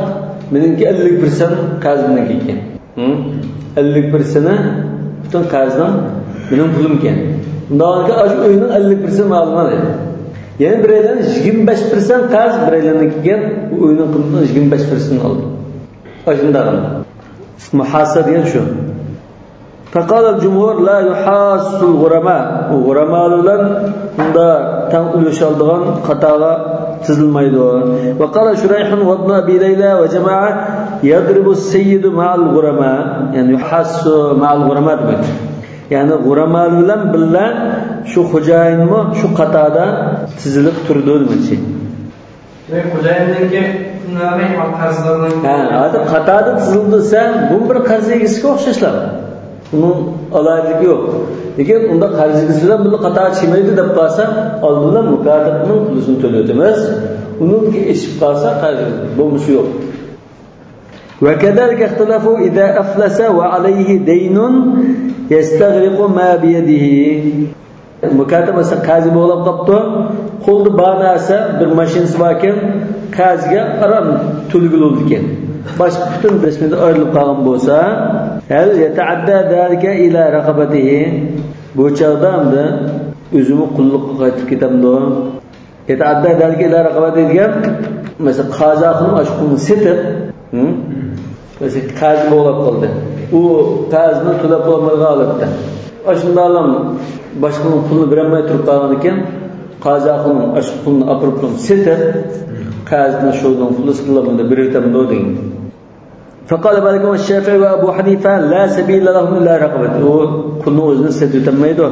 مېنىڭكى ئەللىك پىرسەنت قەرز مېنىڭكى ئىكەن. ھە؟ ئەللىك پىرسەنتى پۈتۈن قەرزنىڭ مېنىڭ پۇلۇمكەن. ئۇنداق ئاشۇ ئۆينىڭ ئەللىك پىرسەنتى ماڭا دېدى. يەنە بىرەيلەن يىگىرمە بەش پىرسەنت قەرز، بىرەيلەننىڭكى ئىكەن، بۇ ئۆينىڭ قىممىتىنىڭ يىگىرمە بەش پىرسەنتىنى ئالدى. ئاشۇنداق. مۇھاسە دېگەن شۇ. فقال الجمهور لا يحاص الغرماء. غۇرامالار بىلەن بۇندا تەڭ ئۈلۈش ئالىدىغان قاتارغا تىزىلمايدۇ. وقال شريح وابن أبي ليلى وجماعة يضرب السيد مع الغرماء. يەنى يحاص مع الغرماء دېمەك. يەنى غۇرامالار بىلەن بىللە شۇ خوجايىنمۇ شۇ قاتاردا تىزىلىپ تۇرىدۇ دېمەكچى. دېمەك، خوجايىننىڭكى پۇلنى ئالماي، قەرزدارنىڭ ھە، ھازىر قاتاردا تىزىلدى دېسە، بۇمۇ بىر قەرز ئىگىسىگە ئوخشاشلا. ئۇنىڭ ئالاھىدىلىكى يوق. لېكىن ئۇنداق قەرز ئىگىسى بىلەن بىللە قاتارغا چىقمايدۇ دەپ قالسا، ئالدى بىلەن مۇكاتەبنىڭ پۇلىنى تۆلەۋېتىمىز. ئۇنىڭدىكى ئېشىپ قالسا، قەرز بولمىشى يوق. وكذلك اختلفوا إذا أفلس وعليه دين يستغرق ما بيده. مۇكاتەب مەسىلەن قەرزگە بوغلاپ قاپتۇ. قولىدا بار نەرسە، بىر ماشىنىسى باركەن، قەرزگە ئاران تۆلىگىلى بولىدىكەن. باشقا پۈتۈن رەسمىيىتى ئايرىلىپ قالغان بولسا، هل يتعدى ذلك إلى رقبته؟ بۇ چاغدا ئەمدى ئۆزىمۇ قۇللۇققا قايتىپ كېتەمدۇ؟ يتعدى ذلك إلى رقبته دېگەن، مەسىلەن، قازى ئاخۇنۇم ئاشۇ قۇلنى سېتىپ، ھە؟ مەسىلەن، قەرزگە بوغلاپ قالدى. ئۇ قەرزنى تۆلەپ بولمايدىغان ھالەتتە. ئاشۇنداقلا باشقىنىڭ پۇلىنى بېرەلمەي تۇرۇپ قالغاندىكىن، قازى ئاخۇنۇم ئاشۇ قۇلنى ئاپىرىپ سېتىپ، قەرزنى شۇنىڭ پۇلى سېتىلامدۇ، بېرىۋېتەمدۇ دېگەن. فقال مالك والشافعي وأبو حنيفة لا سبيل لهم إلى رقبته. ئۇ قۇلنىڭ ئۆزىنى سېتىۋېتەلمەيدۇ.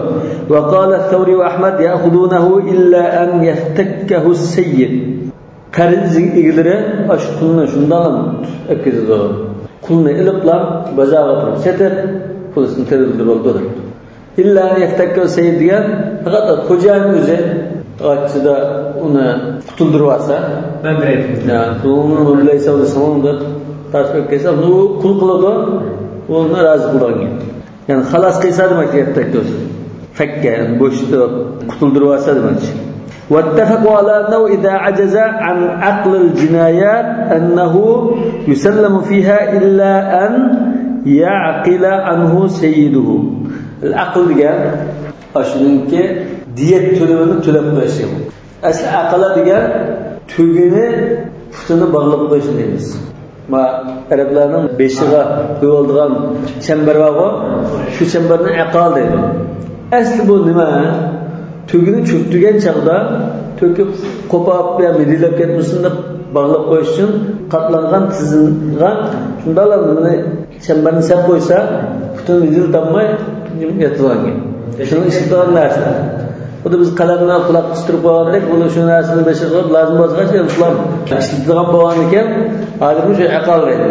وقال الثوري وأحمد يأخذونه إلا أن يفتكه السيد. قەرز ئىگىلىرى ئاشۇ قۇلنى شۇنداقلا تۇتۇپ ئەكېتىدۇ. قۇلنى ئېلىپلا بازارغا ئاپىرىپ سېتىپ، پۇلىسىنى تېرىلدۈرۈپ بولىدۇ. ئىللا ئەن يەفتەككە سەييىد دېگەن پەقەت خوجايىن ئۆزى ئاچچىدا ئۇنى قۇتۇلدۇرۇۋالسا، مەن بېرەي. يا، بۇنى بىلەيسەن دېسەڭ، ئۇنى تارتىپ ئەكەلسە، بۇ قۇل قىلىدۇ، ئۇنى رازى قىلىدىغان گەپ. يەنى خالاس قىلسا دېمەكچى، يەفتەككە ئۆزى. فەككە، يەنى بوشىتىپ، قۇتۇلدۇرۇۋالسا دېمەكچى. واتفقوا على أنه إذا عجز عن عقل الجنايات أنه يسلم فيها إلا أن يعقل عنه سيده. ئەقىل دېگەن ئاشۇنىڭكى دىيەت تۆلىمىنى تۆلەپ قويۇش دېگەن. ئەسلى ئەقىلە دېگەن تۈگىنى، پۇتىنى باغلاپ قويۇشنى دەيمىز. ما ئەرەبلەرنىڭ بېشىغا قويۇۋالىدىغان چەمبەر بارغۇ، شۇ چەمبەرنى ئەقال دەيدۇ. ئەسلى بۇ نېمە؟ تۈگىنى چۆكتۈرگەن چاغدا تۆكۈپ، قوپاپ يا مىدىرلاپ كەتمىسۇن دەپ باغلاپ قويۇش ئۈچۈن قاتلانغان، تىزىلغان شۇنداقلا نېمىنى، چەمبەرنى سەپ قويسا، پۇتىنى مىدىرلىتالماي ياتىدىغان گەپ. شۇنىڭ ئىشلىتىدىغان نەرسە. خۇددى بىز قەلەمنى قۇلاققا قىستۇرۇپ قويغاندەك، بۇنى شۇ نەرسىنى بېشىغا قىلىپ، لازىم بولغاچ ئېلىپلا ئىشلىتىدىغان بولغاندىكىن، ھازىر شۇ ئەقىل دەيدۇ.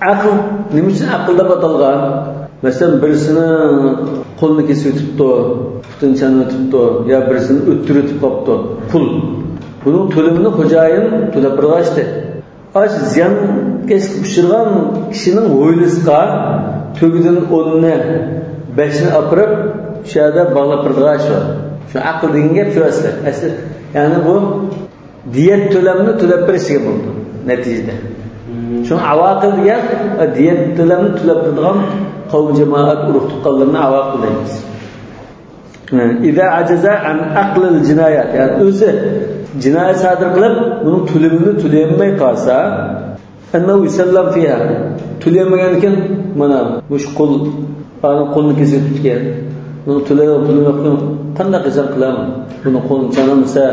ئەقىل نېمە ئۈچۈن ئەقىل دەپ ئاتالغان؟ مەسىلەن، بىرسىنىڭ قولىنى كېسىۋېتىپتۇ، پۇتىنى چانىۋېتىپتۇ، يا بىرسىنى ئۆلتۈرۈۋېتىپ قاپتۇ. قۇل. بۇنىڭ تۆلىمىنى خوجايىن تۆلەپ بېرىدىغان ئىشتى. ئاش زىيانكەشلىككە ئۇچرىغان كىشىنىڭ ھويلىسىغا تۆگىدىن ئوننى، بەشنى ئاپىرىپ، شۇ يەردە باغلاپ بېرىدىغان ئىش بار. شۇ ئەقىل دېگەن گەپ شۇ ئەسلى. ئەسلى، يەنى بۇ دىيەت تۆلەمنى تۆلەپ بېرىشكە بولىدۇ نەتىجىدە. شۇڭا ئاۋاقىل دېگەن دىيەت تۆلەمنى تۆلەپ بېرىدىغان قەۋم جامائەت ئۇرۇق تۇغقانلىرىنى ئاۋاقىل دەيمىز. ئىزا ئەجەزە ئەن ئەقلىل جىنايەت، يەنى ئۆزى جىنايەت سادىر قىلىپ، بۇنىڭ تۆلىمىنى تۆلىيەلمەي قالسا، ئەننەھۇ يۇسەللەم فىھا، تۆلىيەلمىگەندىكىن، مانا، مۇشۇ قۇل، ئانا قۇلنى كېسىپ كېتىپ كەتكەن، بۇنىڭ تۆلەيدىغان پۇلى يوق، قانداق قىلسام قىلامەن، بۇنىڭ قولىنى چانامسا،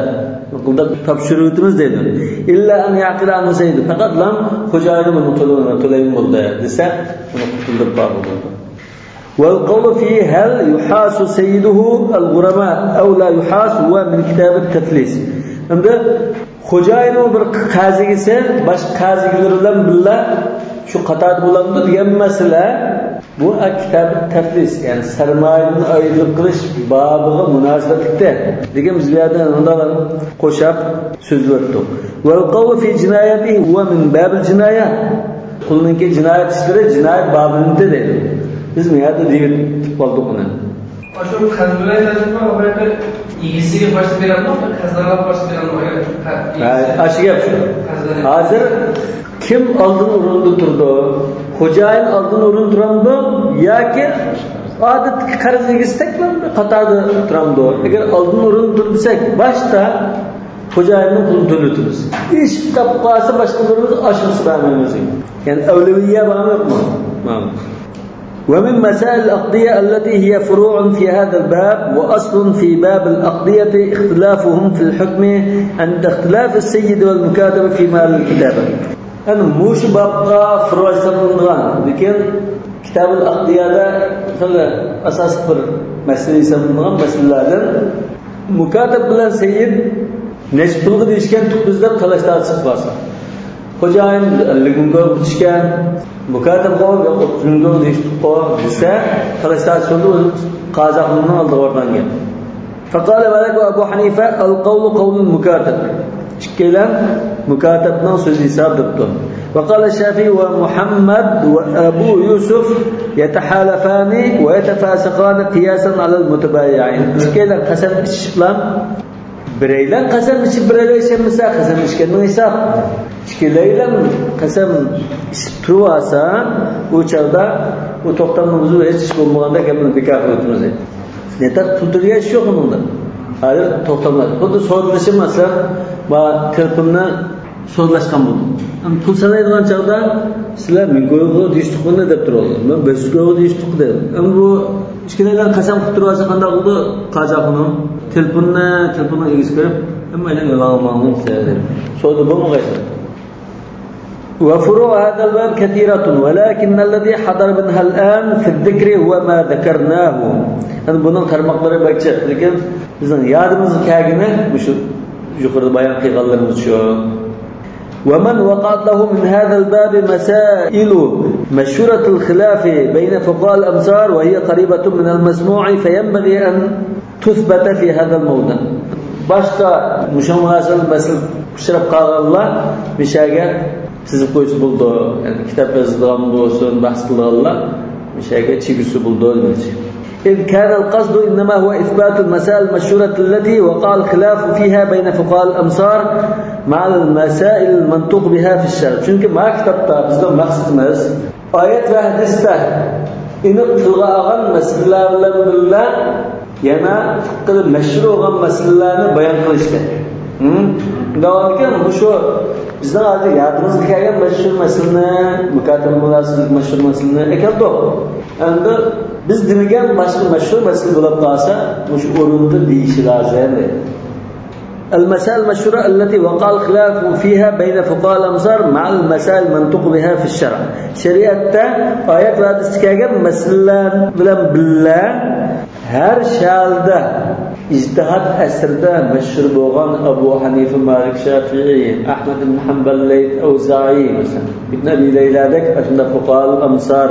قىلداپ تاپشۇرۇۋېتىمىز دەيدۇ. ئىللا ئەن يەقىلە ئەنھۇ سەييىدۇ، پەقەتلا خوجايىنى بۇنىڭ تۆلىمىنى تۆلەيمەن بولدى دېسە، بۇنى قۇتۇلدۇرۇپ بارغىلى بولىدۇ. والقول في هل يحاس سيده الغرماء أو لا يحاس هو من كتاب التفليس. ئەمدى خوجايىننىڭ بىر قەرز ئىگىسى باشقا قەرز ئىگىلىرى بىلەن بىللە شۇ قاتاردا بولامدۇ دېگەن مەسىلە، بۇ كىتاب تەفلىس، يەنى سەرمايىدىن ئايرىلىپ قېلىش بابىغا مۇناسىۋەتلىكتە. لېكىن بىز بۇ يەردە مۇنداق قوشاپ سۆزلەۋەتتۇق. والقول في جنايته هو من باب الجناية. قۇلنىڭكى جىنايەت ئىشلىرى جىنايەت بابىنىڭكى دەيدۇ. بىز بۇ يەردە دېيىپ قالدۇق ئۇنى. شۇ قەرز بىلەن يازىدىمۇ، ئۇ يەردە ئىگىسىگە باشتا بېرەمدۇ، قەرزدارغا باشتا بېرەمدۇ، ئۇ يەردە قەرز-، ھە، ئاشۇ گەپ شۇ. قەرزدار. ھازىر كىم ئالدىن ئورۇندا تۇرىدۇ؟ خوجايىن ئالدىن ئورۇندا تۇرامدۇ ياكى ئادەتتىكى قەرز ئىگىسىدەكلا قاتاردا تۇرامدۇ؟ ئەگەر ئالدىن ئورۇندا تۇر دېسەك، باشتا خوجايىننىڭ پۇلىنى تۆلىتىمىز. ئىش تاپقانسا باشقىلىرىمىز ئاشۇنى بەرمەيمىز. يەنى ئەۋلەۋىيە بارمۇ يوقمۇ؟ مانا. ومن مسائل الأقضية التي هي فروع في هذا الباب، وأصل في باب الأقضية اختلافهم في الحكم عند اختلاف السيد والمكاتب في مال الكتابة. يەنى مۇشۇ بابقا فۇرۇ ھېسابلىنىدىغان، لېكىن كىتابۇل ئەقدىيەدە خېلى ئاساسلىق بىر مەسىلە ھېسابلىنىدىغان مەسىلىلەردىن، مۇكاتەب بىلەن سەييىد نەچچە پۇلغا دېيىشكەن تۇتىمىز دەپ تالاش-تارتىش چىقىپ قالسا، خوجايىن ئەللىك مىڭ كويغا دېيىشكەن، مۇكاتەب قويۇپ، ياق، ئوتتۇز مىڭ كويغا دېيىشتۇق-قۇ دېسە، تالاش-تارتىش بولىدۇ، قازاخۇننىڭ ئالدىغا بارغان گەپ. فقال مالك وأبو حنيفة: القول قول المكاتب. ئىككىيلەن مۇكاتەبنىڭ سۆزى ھېساب دەپتۇ. وقال الشافعي ومحمد وأبو يوسف: يتحالفان ويتفاسقان قياسا على المتبايعين. ئىككىيلەن قەسەم ئىچىشىپلا، بىرەيلەن قەسەم ئىچىپ بىرەيلەن ئىچەلمىسە، قەسەم ئىچكەننىڭ ھېساب. ئىككىيلەن قەسەم ئىچىپ تۇرۇۋالسا، ئۇ چاغدا ئۇ توختامنىڭ ئۆزى ھېچ ئىش بولمىغاندەك ھەممىنى بىكار قىلىۋېتىمىز. نېتاق پۇل تۆلىگەن ئىش يوق ئۇنىڭدا. ھازىر توختاملار. خۇددى سودىلىشىم، مەسىلەن، ما تېلېفوننى سودىلاشقان بولدۇق. ئەمما پۇل سانايدىغان چاغدا سىلەر مىڭ كويغا دېيىشتۇق بۇنى دەپ تۇرۇۋالدى. مەن بەش يۈز كويغا دېيىشتۇق دېدىم. ئەمما بۇ ئىككىيلەن قەسەم قىلىپ تۇرۇۋالسا قانداق بولىدۇ؟ قازاخۇنۇڭ تېلېفوننى، تېلېفوننىڭ ئىگىسى كۆرۈپ، ھەممەيلەن يالاڭ ماڭدىڭ سىلەر دەپ. سودا بولمىغايسىلەر. وفروع هذا الباب كثيرة، ولكن الذي حضر منها الآن في الذكر هو ما ذكرناه. يەنى بۇنىڭ تارماقلىرى بەك جىق، لېكىن بىزنىڭ يادىمىزغا كەلگىنى مۇشۇ يۇقىرىدا بايان قىلغانلىرىمىز شۇ. ومن وقعت له من هذا الباب مسائل مشهورة الخلاف بين فقهاء الأمصار وهي قريبة من المسموع فينبغي أن تثبت في هذا الموضع. باشقا مۇشۇ مۇناسىۋەتلىك مەسىلە ئۇچراپ قالغانلار مۇشۇ يەرگە تىزىپ قويسا بولىدۇ. يەنى كىتاب يازىدىغان بولسۇن، بەھس قىلىدىغانلار مۇشۇ يەرگە چىگىسە بولىدۇ دېمەكچى. إذ كان القصد إنما هو إثبات المسائل المشهورة التي وقع الخلاف فيها بين فقهاء الأمصار مع المسائل المنطوق بها في الشرع. چۈنكى ما كىتابتا بىزنىڭ مەقسىتىمىز ئايەت ۋە ھەدىستە ئېنىق تىلغا ئالغان مەسىلىلەر بىلەن بىللە يەنە پىققىدا مەشھۇر بولغان مەسىلىلەرنى بايان قىلىشتى. ھىم؟ شۇنداق بولغاندىكىن، مۇشۇ بىزنىڭ ھازىر يادىمىزغا كەلگەن مەشھۇر مەسىلىنى، مۇكاتەبە مۇناسىۋىتىدىكى مەشھۇر مەسىلىنى ئەكەلدۇق. ئەمدى بىز دېمىگەن باشقا مەشھۇر مەسىلە بولۇپ قالسا، مۇشۇ ئورۇندا دېيىشى لازىم. المسائل المشهورة التي وقع الخلاف فيها بين فقهاء الأمصار مع المسائل المنطوق بها في الشرع. شەرىئەتتە ئايەت ۋە ھەدىستە كەلگەن مەسىلىلەر بىلەن بىللە ھەر شەھەردە ئىجتىھاد ئەسرىدە مەشھۇر بولغان ئەبۇ ھەنىفە، مالىك، شافىئىي، ئەھمەد ئىبن ھەمبەل، لەيس، ئەۋزائىي، مەسىلەن، ئىبن ئەبى لەيلادەك ئاشۇنداق فۇقاھائۇل ئەمسار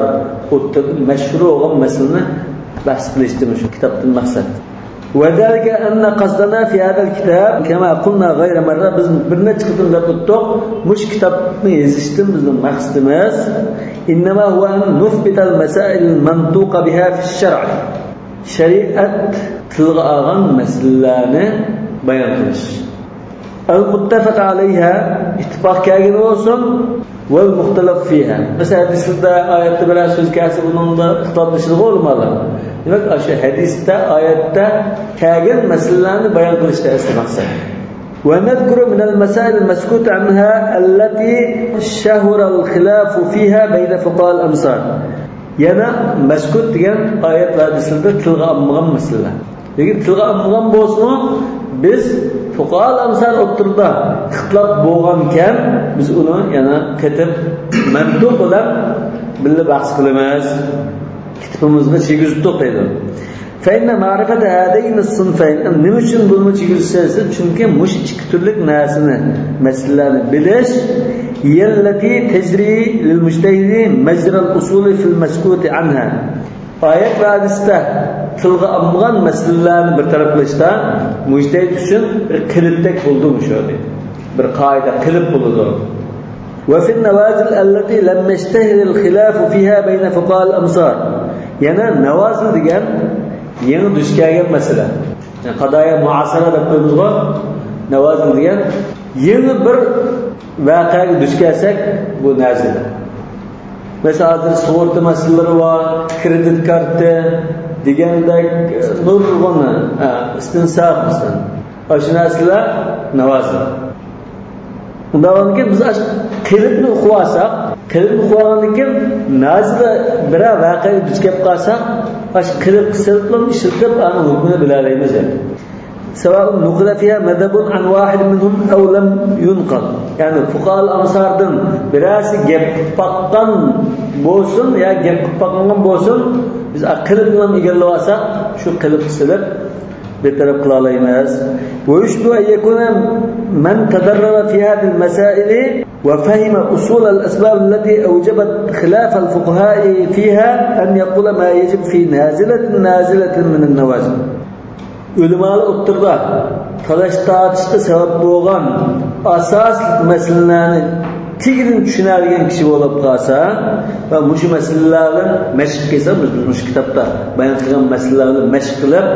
ئوتتۇرىدا مەشھۇر بولغان مەسىلىنى بەھس قىلىشتىن مۇشۇ كىتابتىن مەقسەت. وذلك أن قصدنا في هذا الكتاب كما قلنا غير مرة، بىز بىر نەچچە قېتىم دەپ ئۆتتۇق، مۇشۇ كىتابنى يېزىشتىن بىزنىڭ مەقسىتىمىز إنما هو أن نثبت المسائل المنطوق بها في الشرع. شەرىئەت تىلغا ئالغان مەسىلىلەرنى بايان قىلىش. المتفق عليها، ئىتتىپاق كەلگىنى بولسۇن، والمختلف فيها. مەسىلەن، ھەدىسلەردە، ئايەتتە بىرەر سۆز كەلسە، بۇنىڭدا ئىختىلاپلىشىدىغۇ ئۆلىمالار. دېمەك، ئاشۇ ھەدىستە، ئايەتتە كەلگەن مەسىلىلەرنى بايان قىلىشتا ئەسلى مەقسەت. ونذكر من المسائل المسكوت عنها التي اشتهر الخلاف فيها بين فقهاء الأمصار. يەنە مەسكۇت دېگەن ئايەت ۋە ھەدىسلەردە تىلغا ئالمىغان مەسىلىلەر. لېكىن تىلغا ئالمىغان بولسىمۇ، بىز فۇقاھائۇل ئەمسار ئوتتۇرىدا ئىختىلاپ بولغانكەن، بىز ئۇنى يەنە قېتىپ مەنتۇق بىلەن بىللە بەھس قىلىمىز. كىتابىمىزنى چىگىزتۇق دەيدۇ. فإن معرفة هذين الصنفين، نېمە ئۈچۈن بۇنى چىگىزسىز؟ چۈنكى مۇشۇ ئىككى تۈرلۈك نەرسىنى، مەسىلىلەرنى بىلىش، هي التي تجري للمجتهد مجرى الأصول في المسكوت عنها. ئايەت ۋە ھەدىستە تىلغا ئالمىغان مەسىلىلەرنى بىر تەرەپ قىلىشتا مۇجتەھىد ئۈچۈن بىر قېلىپتەك بولىدۇ مۇشۇ. بىر قائىدە، قېلىپ بولىدۇ. وفي النوازل التي لم يشتهر الخلاف فيها بين فقهاء الأمصار. يەنە ناۋازىل دېگەن يېڭى دۇچ كەلگەن مەسىلە. يەنى قادايا مۇئاسىرە دەپ قويىمىزغۇ، ناۋازىل دېگەن يېڭى بىر ۋەقەگە دۇچ كەلسەك، بۇ نازىل. مەسىلەن، ھازىر سۇغۇرتا مەسىلىلىرى بار، كرېدىت كارتى دېگەندەك نۇرغۇن، ھە، ئىستىنساخ مەسىلەن. ئاشۇ نەرسىلەر ناۋازىل. ئۇنداق بولغاندىكىن بىز ئاشۇ قېلىپنى ئۇقۇۋالساق، قېلىپنى ئۇقۇۋالغاندىن كېيىن نازىلە بىرەر ۋەقەگە دۇچ كەپ قالساق، ئاشۇ قېلىپقا سېلىپلا ئىشلىتىپ، ئانىڭ ھۆكمىنى بىلەلەيمىز يەنى. سواء نقل فيها مذهب عن واحد منهم أو لم ينقل. يەنى فۇقاھائۇل ئەمساردىن بىرەرسى گەپ قىلىپ باققان بولسۇن يا گەپ قىلىپ باقمىغان بولسۇن، بىز قېلىپنى ئىگىلىۋالساق، شۇ قېلىپقا سېلىپ بىر تەرەپ قىلالايمىز. ويشبه أن يكون من تدرب في هذه المسائل وفهم أصول الأسباب التي أوجبت خلاف الفقهاء فيها أن يقول ما يجب في نازلة نازلة من النوازل. ئۆلىمالار ئوتتۇرىدا تالاش-تارتىشقا سەۋەب بولغان ئاساسلىق مەسىلىلەرنى تېگىدىن چۈشىنەلىگەن كىشى بولۇپ قالسا ۋە مۇشۇ مەسىلىلەر بىلەن مەشىق قىلسا، بىز مۇشۇ كىتابتا بايان قىلغان مەسىلىلەر بىلەن مەشىق قىلىپ،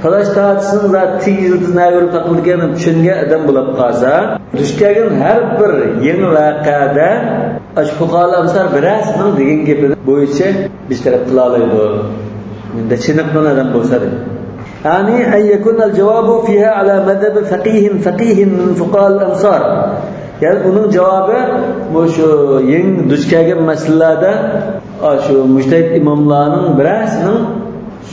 تالاش-تارتىشنىڭ زادى تېگى يىلتىز نەگە بېرىپ تاقىلىدىكەنلىكىنى چۈشەنگەن ئادەم بولۇپ قالسا، دۇچ كەلگەن ھەر بىر يېڭى ۋەقەدە ئاشۇ فۇقاھائۇل ئەمسار بىرەرسىنىڭ دېگەن گېپى بويىچە بىر تەرەپ قىلالايدۇ. مەندە چېنىققان ئادەم بولسا دەيدۇ. يعني أن يكون الجواب فيها على مذهب فقيه فقيه من فقهاء الأمصار. يەنى ئۇنىڭ جاۋابى مۇشۇ يېڭى دۇچ كەلگەن مەسىلىلەردە ئاشۇ مۇجتەھىد ئىماملارنىڭ بىرەرسىنىڭ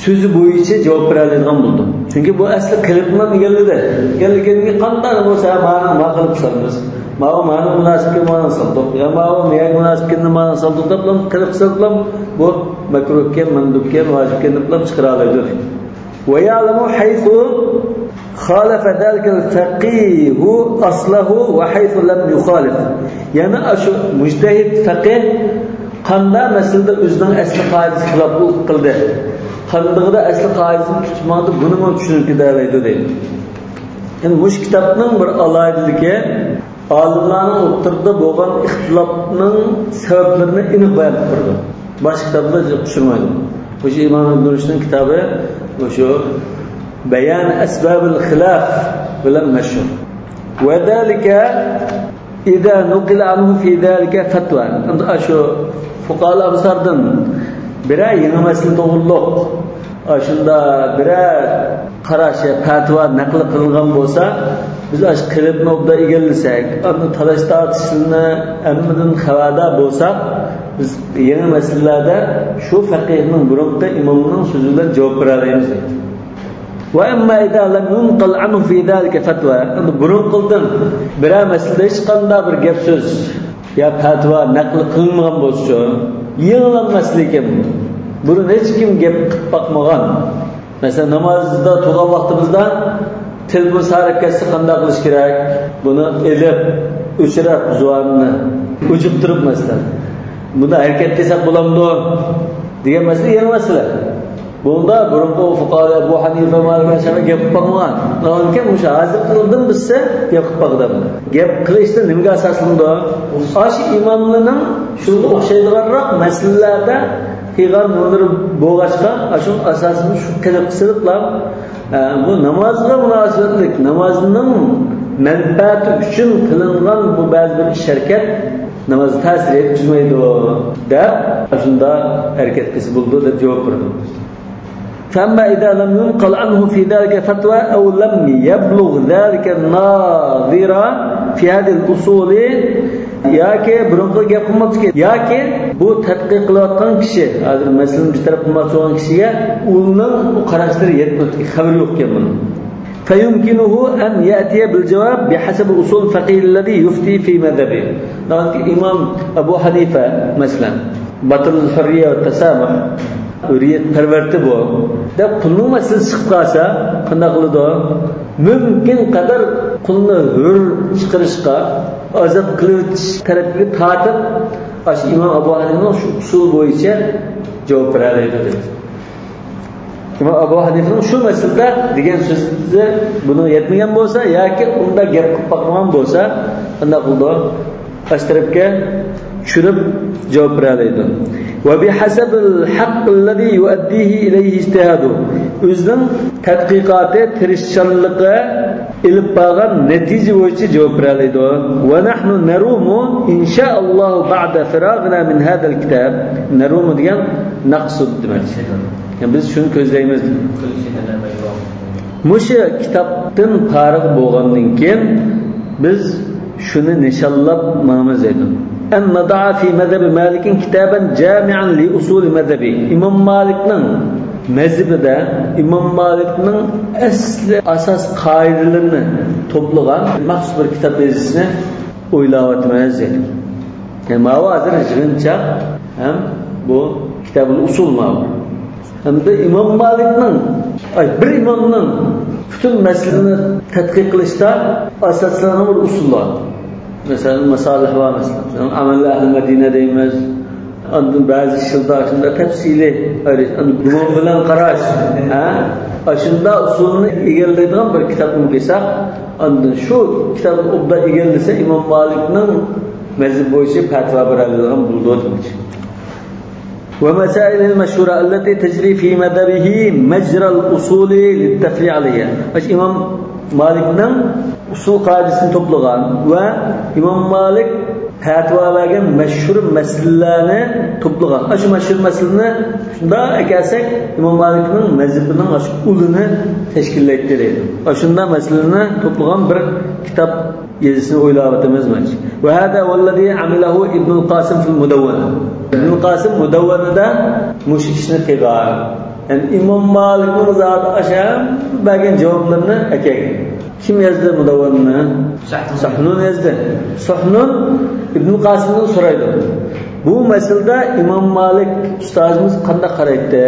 سۆزى بويىچە جاۋاب بېرەلەيدىغان بولدۇم. چۈنكى بۇ ئەسلى قېلىپنى ئىگىلىدى. ئىگىلىگەنلىكىن قانداق بولسا، مانا ما قىلىپ سالىمىز. ماۋۇ مانا مۇناسىپ كېلىدىغان سالدۇق. يا ماۋۇ نېگە مۇناسىپ كېلىدىغان سالدۇق دەپلا قېلىپ سالدۇق. بۇ مەكرۇھكەن، مەندۇبكەن، ۋاجىپكەن دەپلا چىقىرالايدۇ. ويعلم حيث خالف ذلك الفقيه أصله وحيث لم يخالف. يەنى ئاشۇ مۇجتەھىد فەقىھ قاندا مەسىلىدە ئۆزىنىڭ ئەسلى قائىدىسىگە خىلاپلىق قىلدى، قاندىغىدا ئەسلى قائىدىسىنى تۇتۇپ ماڭدى، بۇنىمۇ چۈشىنىپ كېتەلەيدۇ دەيدۇ. يەنى مۇشۇ كىتابنىڭ بىر ئالاھىدىلىكى، ئالىملارنىڭ ئوتتۇرىدا بولغان ئىختىلاپنىڭ سەۋەبلىرىنى ئېنىق بايان قىلىپ بېرىدۇ. باشقا كىتابلار ئۇچرىمايدۇ. مۇشۇ ئىمام ئىبن رۇشدنىڭ كىتابى مۇشۇ بەيان ئەسبابىل خىلاف بىلەن مەشھۇر. وذلك إذا نقل عنه في ذلك فتوى. ئەمدى ئاشۇ فۇقاھائۇل ئەمساردىن بىرەر يېڭى مەسىلە توغرۇلۇق ئاشۇنداق بىرەر قاراش يا پەتىۋا نەقىل قىلىنغان بولسا، بىز ئاشۇ قېلىپنى ئوبدان ئىگىلىسەك، ئاندىن تالاش تارتىشلىرىنى ھەممىدىن خەۋەردار بولساق، بىز يېڭى مەسىلىلەردە شۇ فەقىھنىڭ، بۇرۇنقى ئىمامنىڭ سۆزى بىلەن جاۋاب بېرەلەيمىز دەيدۇ. وأما إذا لم ينقل عنه في ذلك فتوى. ئەمدى بۇرۇنقىلدىن بىرەر مەسىلىدە ھېچقانداق بىر گەپ سۆز يا پەتىۋا نەقىل قىلىنمىغان بولسىچۇ، يېڭىلان مەسىلە ئىكەن بۇ. بۇرۇن ھېچكىم گەپ قىلىپ باقمىغان. مەسىلەن، نامازدا تۇرغان ۋاقتىمىزدا تېلېفون سايراپ كەتسە قانداق قىلىش كېرەك؟ بۇنى ئېلىپ، ئۆچۈرۈپ زۇۋانىنى، ئۇجۇقتۇرۇپ مەسىلەن. بۇنى ھەرىكەت قىلساق بولامدۇ؟ دېگەن مەسىلە يېڭى مەسىلە. بۇندا بۇرۇنقى فۇقاھا ئەبۇ ھەنىفە، مالىك، شافىئى گەپ قىلىپ باقمىغان. ناھايىتى مۇشۇ ھازىرقىدىن بىلسە گەپ قىلىپ باقىدۇ. گەپ قىلىشتا نېمىگە ئاساسلىنىدۇ؟ ئاشۇ ئىماملىرىنىڭ شۇنىڭغا ئوخشايدىغانراق مەسىلىلەردە قىلغان نېمىلىرى بولغاچقا، ئاشۇ ئاساسىنى شۇ قىلىپ سېلىپلا، ئە، بۇ نامازغا مۇناسىۋەتلىك، نامازنىڭ مەنپەئەتى ئۈچۈن قىلىنغان بۇ بەزى بىر ئىش ھەرىكەت نامازغا تەسىر يەتكۈزمەيدۇ دەپ، ئاشۇنداق ھەرىكەت قىلسا بولىدۇ دەپ جاۋاب بېرىدۇ. فأما إذا لم ينقل عنه في ذلك فتوى أو لم يبلغ ذلك الناظر في هذه الأصول، ياكى بۇرۇنقى گەپ قىلماپتىكەن، ياكى بۇ تەتقىق قىلىۋاتقان كىشى، ھازىر مەسىلىنى بىر تەرەپ قىلماقچى بولغان كىشىگە ئۇنىڭ ئۇ قاراشلىرى يەتمەپتىكەن، خەۋىرى يوقكەن بۇنىڭ. فيمكنه أن يأتي بالجواب بحسب أصول الفقيه الذي يفتي في مذهبه. ناھايىتى ئىمام ئەبۇ ھەنىفە، مەسىلەن، باتىل ھۈررىيە ۋە تەسامۇھ، ھۈررىيەت پەرۋەردى بۇ دەپ، قۇلنىڭ مەسىلىسى چىقىپ قالسا، قانداق قىلىدۇ؟ مۇمكىن قەدەر قۇلنى ھۆر چىقىرىشقا، ئازاد قىلىۋېتىش تەرەپكە تارتىپ، ئاشۇ ئىمام ئەبۇ ھەنىفىنىڭ شۇ ئۇسۇل بويىچە جاۋاب بېرەلەيدۇ، دەيدۇ. ئىمام ئەبۇ ھەنىفىنىڭ شۇ مەسىلىدە دېگەن سۆزى بۇنىڭغا يەتمىگەن بولسا ياكى ئۇنداق گەپ قىلىپ باقمىغان بولسا، قانداق قىلىدۇ؟ ئاشۇ تەرەپكە چۈشۈرۈپ جاۋاب بېرەلەيدۇ. وبحسب الحق الذي يؤديه إليه اجتهاده. ئۆزىنىڭ تەتقىقاتى، تىرىشچانلىقى، ئېلىپ بارغان نەتىجە بويىچە جاۋاب بېرەلەيدۇ. ونحن نروم إن شاء الله بعد فراغنا من هذا الكتاب. نروم دېگەن نەقسۇد دېمەكچى. يەنى بىز شۇنى كۆزلەيمىز. مۇشۇ كىتابتىن پارىغ بولغاندىن كېيىن بىز شۇنى نىشانلاپ ماڭىمىز دەيدۇ. أن نضع في مذهب مالك كتابا جامعا لأصول مذهبه. ئىمام مالىكنىڭ مەزھىپىدە ئىمام مالىكنىڭ ئەسلى ئاساس قائىدىلىرىنى توپلىغان مەخسۇس بىر كىتاب يېزىشنى ئويلاۋاتىمىز دەيدۇ. يەنى ماۋۇ ھازىر يىغىنچاق ھەم بۇ كىتابۇل ئۇسۇل ماۋۇ. ھەمدە ئىمام مالىكنىڭ، ئاي، بىر ئىمامنىڭ پۈتۈن مەسىلىنى تەتقىق قىلىشتا ئاساسلانغان بىر ئۇسۇل بار. مەسىلەن، ماسالىھ بار، مەسىلەن، ئەمەل ئەھلى مەدىنە دەيمىز. ئاندىن بەزى ئىشلاردا شۇنداق تەپسىلىي ئايرىش، ئاندىن گۇمان بىلەن قاراش، ھە؟ ئاشۇنداق ئۇسۇلنى ئىگىلەيدىغان بىر كىتابنى قىلساق، ئاندىن شۇ كىتابنى ئوبدان ئىگىلىسە، ئىمام مالىكنىڭ مەزھىپى بويىچە پەتىۋا بېرەلەيدىغان بولىدۇ دېمەكچى. ومسائله المشهورة التي تجري في مذهبه مجرى الأصول للتفريع عليها. ئاشۇ ئىمام مالىكنىڭ ئۇسۇل قائىدىسىنى توپلىغان ۋە ئىمام مالىك پەتىۋا بەرگەن مەشھۇر مەسىلىلەرنى توپلىغان. ئاشۇ مەشھۇر مەسىلىنى شۇنداق ئەكەلسەك، ئىمام مالىكنىڭ مەزھىپىنىڭ ئاشۇ ئۇلىنى تەشكىللەيتتى دەيدۇ. ئاشۇنداق مەسىلىنى توپلىغان بىر كىتاب يېزىشنى ئويلاۋاتىمىز مانا. وهذا هو الذي عمله ابن القاسم في المدونة. ئىبنۇل قاسىم مۇدەۋۋەنىدە مۇشۇ ئىشنى قىلغان. يەنى ئىمام مالىكنىڭ زادى ئاشۇ بەرگەن جاۋابلىرىنى ئەكەلگەن. كىم يازدى مۇدەۋۋەننى؟ سەھنۇن. سەھنۇن يازدى. سەھنۇن ئىبنۇل قاسىمدىن سورايدۇ. بۇ مەسىلىدە ئىمام مالىك ئۇستازىمىز قانداق قارايتتى؟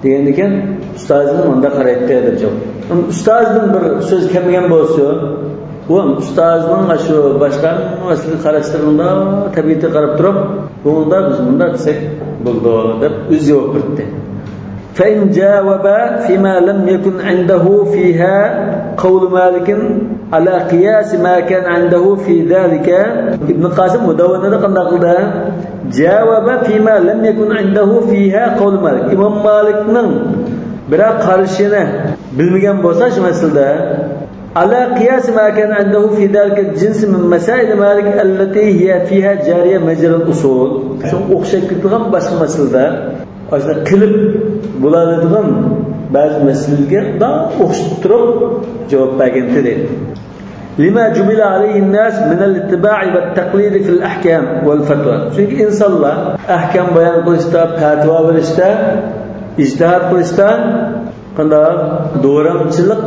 دېگەندىكىن، ئۇستازىم مۇنداق قارايتتى دەپ جاۋاب. ئۇستازدىن بىر سۆز كەلمىگەن بولسا، بۇ ئۇستازنىڭ شۇ باشقا مەسىلىگە قاراشلىرىنىڭدا تەبىئىتىگە قاراپ تۇرۇپ، بۇنىڭدا بىز مۇنداق دېسەك بولىدۇ دەپ ئۆزى جاۋاب بەردى. فإن جاوب فيما لم يكن عنده فيها قول مالك على قياس ما كان عنده في ذلك. ئىبن قاسىم مۇدەۋۋەنەدە قانداق قىلدى؟ جاوب فيما لم يكن عنده فيها قول مالك. ئىمام مالىكنىڭ بىرەر قارىشىنى بىلمىگەن بولسا شۇ مەسىلىدە، على قياس ما كان عنده في ذلك الجنس من مسائل مالك التي هي فيها جارية مجرى الأصول. شۇنىڭغا ئوخشاپ كېتىدىغان باشقا مەسىلىدە، ئاشۇنداق قىلىپ بولالىدىغان بەزى مەسىلىلەرگە ئوخشىتىپ تۇرۇپ جاۋاب بەرگەنتى دەيدۇ. لما جبل عليه الناس من الاتباع والتقليد في الأحكام والفتوى. چۈنكى ئىنسانلار ئەھكام بايان قىلىشتا، پەتىۋا بېرىشتە، ئىجتىھاد قىلىشتا قانداق؟ دورامچىلىق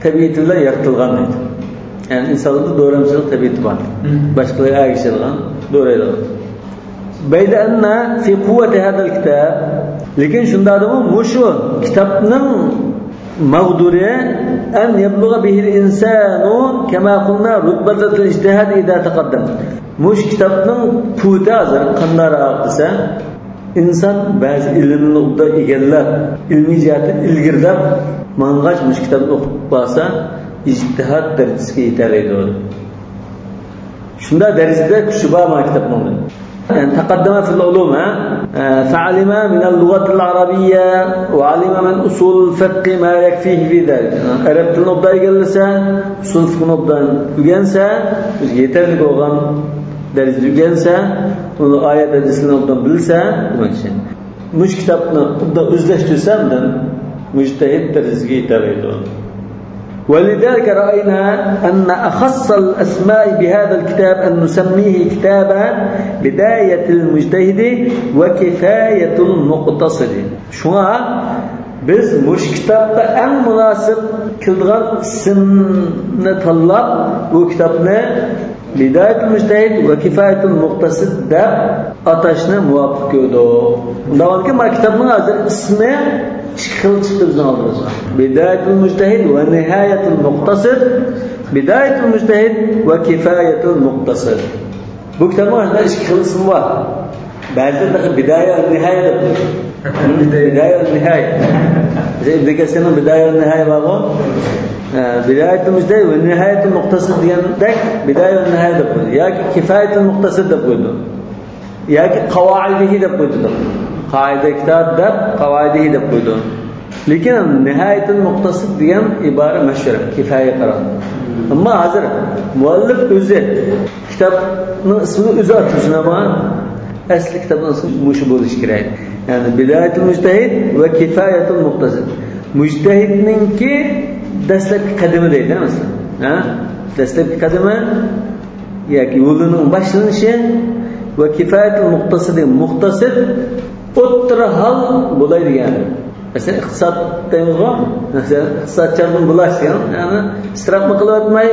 تەبىئىتى بىلەن يارىتىلغان دەيدۇ. يەنى ئىنسانلاردا دورامچىلىق تەبىئىتى بار. مم. باشقىلارغا ئەگىشىدىغان، دورايدىغان. بيد أن في قوة هذا الكتاب، لېكىن شۇنداقتىمۇ مۇشۇ كىتابنىڭ ماغدۇرى، أن يبلغ به الإنسان كما قلنا رتبة الاجتهاد إذا تقدم. مۇشۇ كىتابنىڭ قۇۋۋىتى ھازىر قانداقراق دېسە، ئىنسان بەزى ئىلىمنى ئوبدان ئىگىلەپ، ئىلمىي جەھەتتىن ئىلگىرىلەپ ماڭغاچ، مۇشۇ كىتابنى ئوقۇپ بارسا، ئىجتىھاد دەرىجىسىگە يېتەلەيدۇ. شۇنداق دەرىجىدە كۈچى بار مانا كىتابنىڭ. يەنى تەقەددەمە فىل ئۇلۇم، ھە؟ ئە، فەئەلىمە مىنەل لۇغەتىل ئەرەبىييە ۋە ئەلىمە مىن ئۇسۇلىل فىقھى ما يەكفىھى فى زالىك. ئەرەب تىلىنى ئوبدان ئىگىلىسە، ئۇسۇل فىقھىنى ئوبدان ئۆگەنسە، ئۆزىگە يېتەرلىك بولغان دەرىجىدە ئۆگەنسە، ئۇنى ئايەت ھەدىسلەرنى ئوبدان بىلسە، دېمەكچى. مۇشۇ كىتابنى ئوبدان ئۆزلەشتۈرسە، ئاندىن مۇجتەھىد دەرىجىسىگە يېتەلەيدۇ. ولذلك رأينا أن أخص الأسماء بهذا الكتاب أن نسميه كتاب بداية المجتهد وكفاية المقتصد. شۇڭا بىز مۇشۇ كىتابقا ئەڭ مۇناسىپ كېلىدىغان ئىسىمنى تاللاپ، بۇ كىتابنى بىدايەتۇل مۇجتەھىد ۋە كىفايەتۇل مۇقتەسىد دەپ ئاتاشنى مۇۋاپىق كۆردۇق. ئۇنداق بولغاندىكىن، مانا كىتابنىڭ ھازىر ئىسمى ئىككى خىل چىقتى بىزنىڭ ئالدىمىزغا. بىدايەتۇل مۇجتەھىد ۋە نىھايەتۇل مۇقتەسىد، بىدايەتۇل مۇجتەھىد ۋە كىفايەتۇل مۇقتەسىد. بۇ كىتابنىڭ ھازىر ئىككى خىل ئىسمى بار. بەزىلەر تېخى بىدايە ۋە نىھايە دەپ قويىدۇ. بىدايە ۋە نىھايە. مەسىلەن، ئىبن كەسىرنىڭ بىدايە ۋە نىھايە بارغۇ. ئە، بىدايەتۇل مۇجتەھىد ۋە نىھايەتۇل مۇقتەسىد دېگەندەك بىدايە ۋە نىھايە دەپ قويىدۇ. ياكى كىفايەتۇل مۇقتەسىد دەپ قويىدۇ. ياكى قاۋائىدىھى دەپ قويىدۇ. قائىدە كىتاب دەپ قاۋائىدىھى دەپ قويىدۇ. لېكىن نىھايەتۇل مۇقتەسىد دېگەن ئىبارە مەشھۇر، كىفايەگە قارىغاندا. ئەمما ھازىر مۇئەللىپ ئۆزى كىتابنىڭ ئىسمىنى ئۆزى ئاتىسۇن، ئەمما ئەسلى كىتابنىڭ ئىسمى مۇشۇ بولۇشى كېرەك. يەنى بىدايەتۇل مۇجتەھىد ۋە كىفايەتۇل مۇقتەسىد. مۇجتەھىدنىڭكى دەسلەپكى قەدىمى دەيدۇ، مەسىلەن. ھە؟ دەسلەپكى قەدىمى ياكى يولىنىڭ باشلىنىشى ۋە كىفايەتۇل مۇقتەسىد، مۇقتەسىد ئوتتۇرا ھال بولاي دېگەن. مەسىلەن، ئىقتىساد دەيمىزغۇ؟ مەسىلەن، ئىقتىسادچانلىقنى بۇلاش دېگەن، يەنى ئىسراپمۇ قىلىۋەتمەي،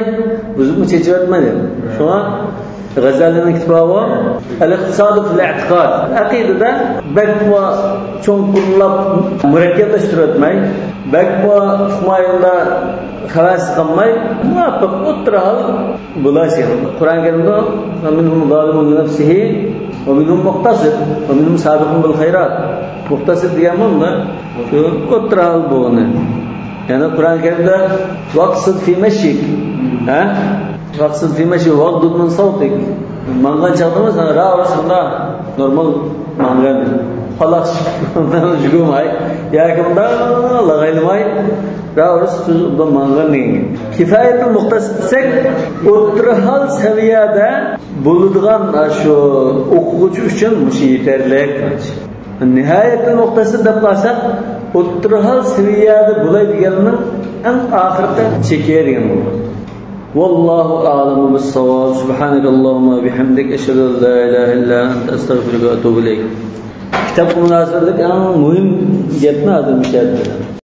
بۇزۇپمۇ چېچىۋەتمەي دېگەن. شۇڭا غەزالىنىڭ كىتابى بار، ئەل ئىقتىسادۇ فىل ئېتىقاد. ئەقىدىدە بەكمۇ چوڭقۇرلاپ مۇرەككەپلەشتۈرۈۋەتمەي، بەكمۇ ئۇقمايلا خەۋەرسىز قالماي، مۇۋاپىق ئوتتۇرا ھال بولاش. قۇرئان كەرىمدە، مىنھۇم زالىمۇن لىنەفسىھى ۋە مىنھۇم مۇقتەسىد ۋە مىنھۇم سابىقۇن بىل خەيرات. مۇقتەسىد دېگەن مۇنداق، شۇ ئوتتۇرا ھال بولغىنى. يەنى قۇرئان كەرىمدە، ۋەقسىد فى مەشيىك. ھە؟ ۋەقسىد فى مەشيىك، ۋەغدۇد مىن سەۋتىك. ماڭغان چاغدىمۇ سەن راۋۇرۇس شۇنداق نورمال ماڭغىن. پالاق يۈگۈرمەي، ياكى مۇنداق لاغايلىماي، راۋۇرۇس ماڭغىن دېگەن گەپ. كىفايەتۇل مۇقتەسىد دېسەك، ئوتتۇرا ھال سەۋىيەدە بولىدىغان شۇ ئوقۇغۇچى ئۈچۈن مۇشۇ يېتەرلىك. نىھايەتۇل مۇقتەسىد دەپ قالساق، ئوتتۇرا ھال سەۋىيەدە بولاي دېگەننىڭ ئەڭ ئاخىرقى چېكى دېگەن بولىدۇ. والله أعلم بالصواب. سبحانك اللهم وبحمدك، أشهد أن لا إله إلا أنت، أستغفرك وأتوب إليك. كىتابقا مۇناسىۋەتلىك ئەڭ مۇھىم گەپنى ھازىر مۇشۇ يەردە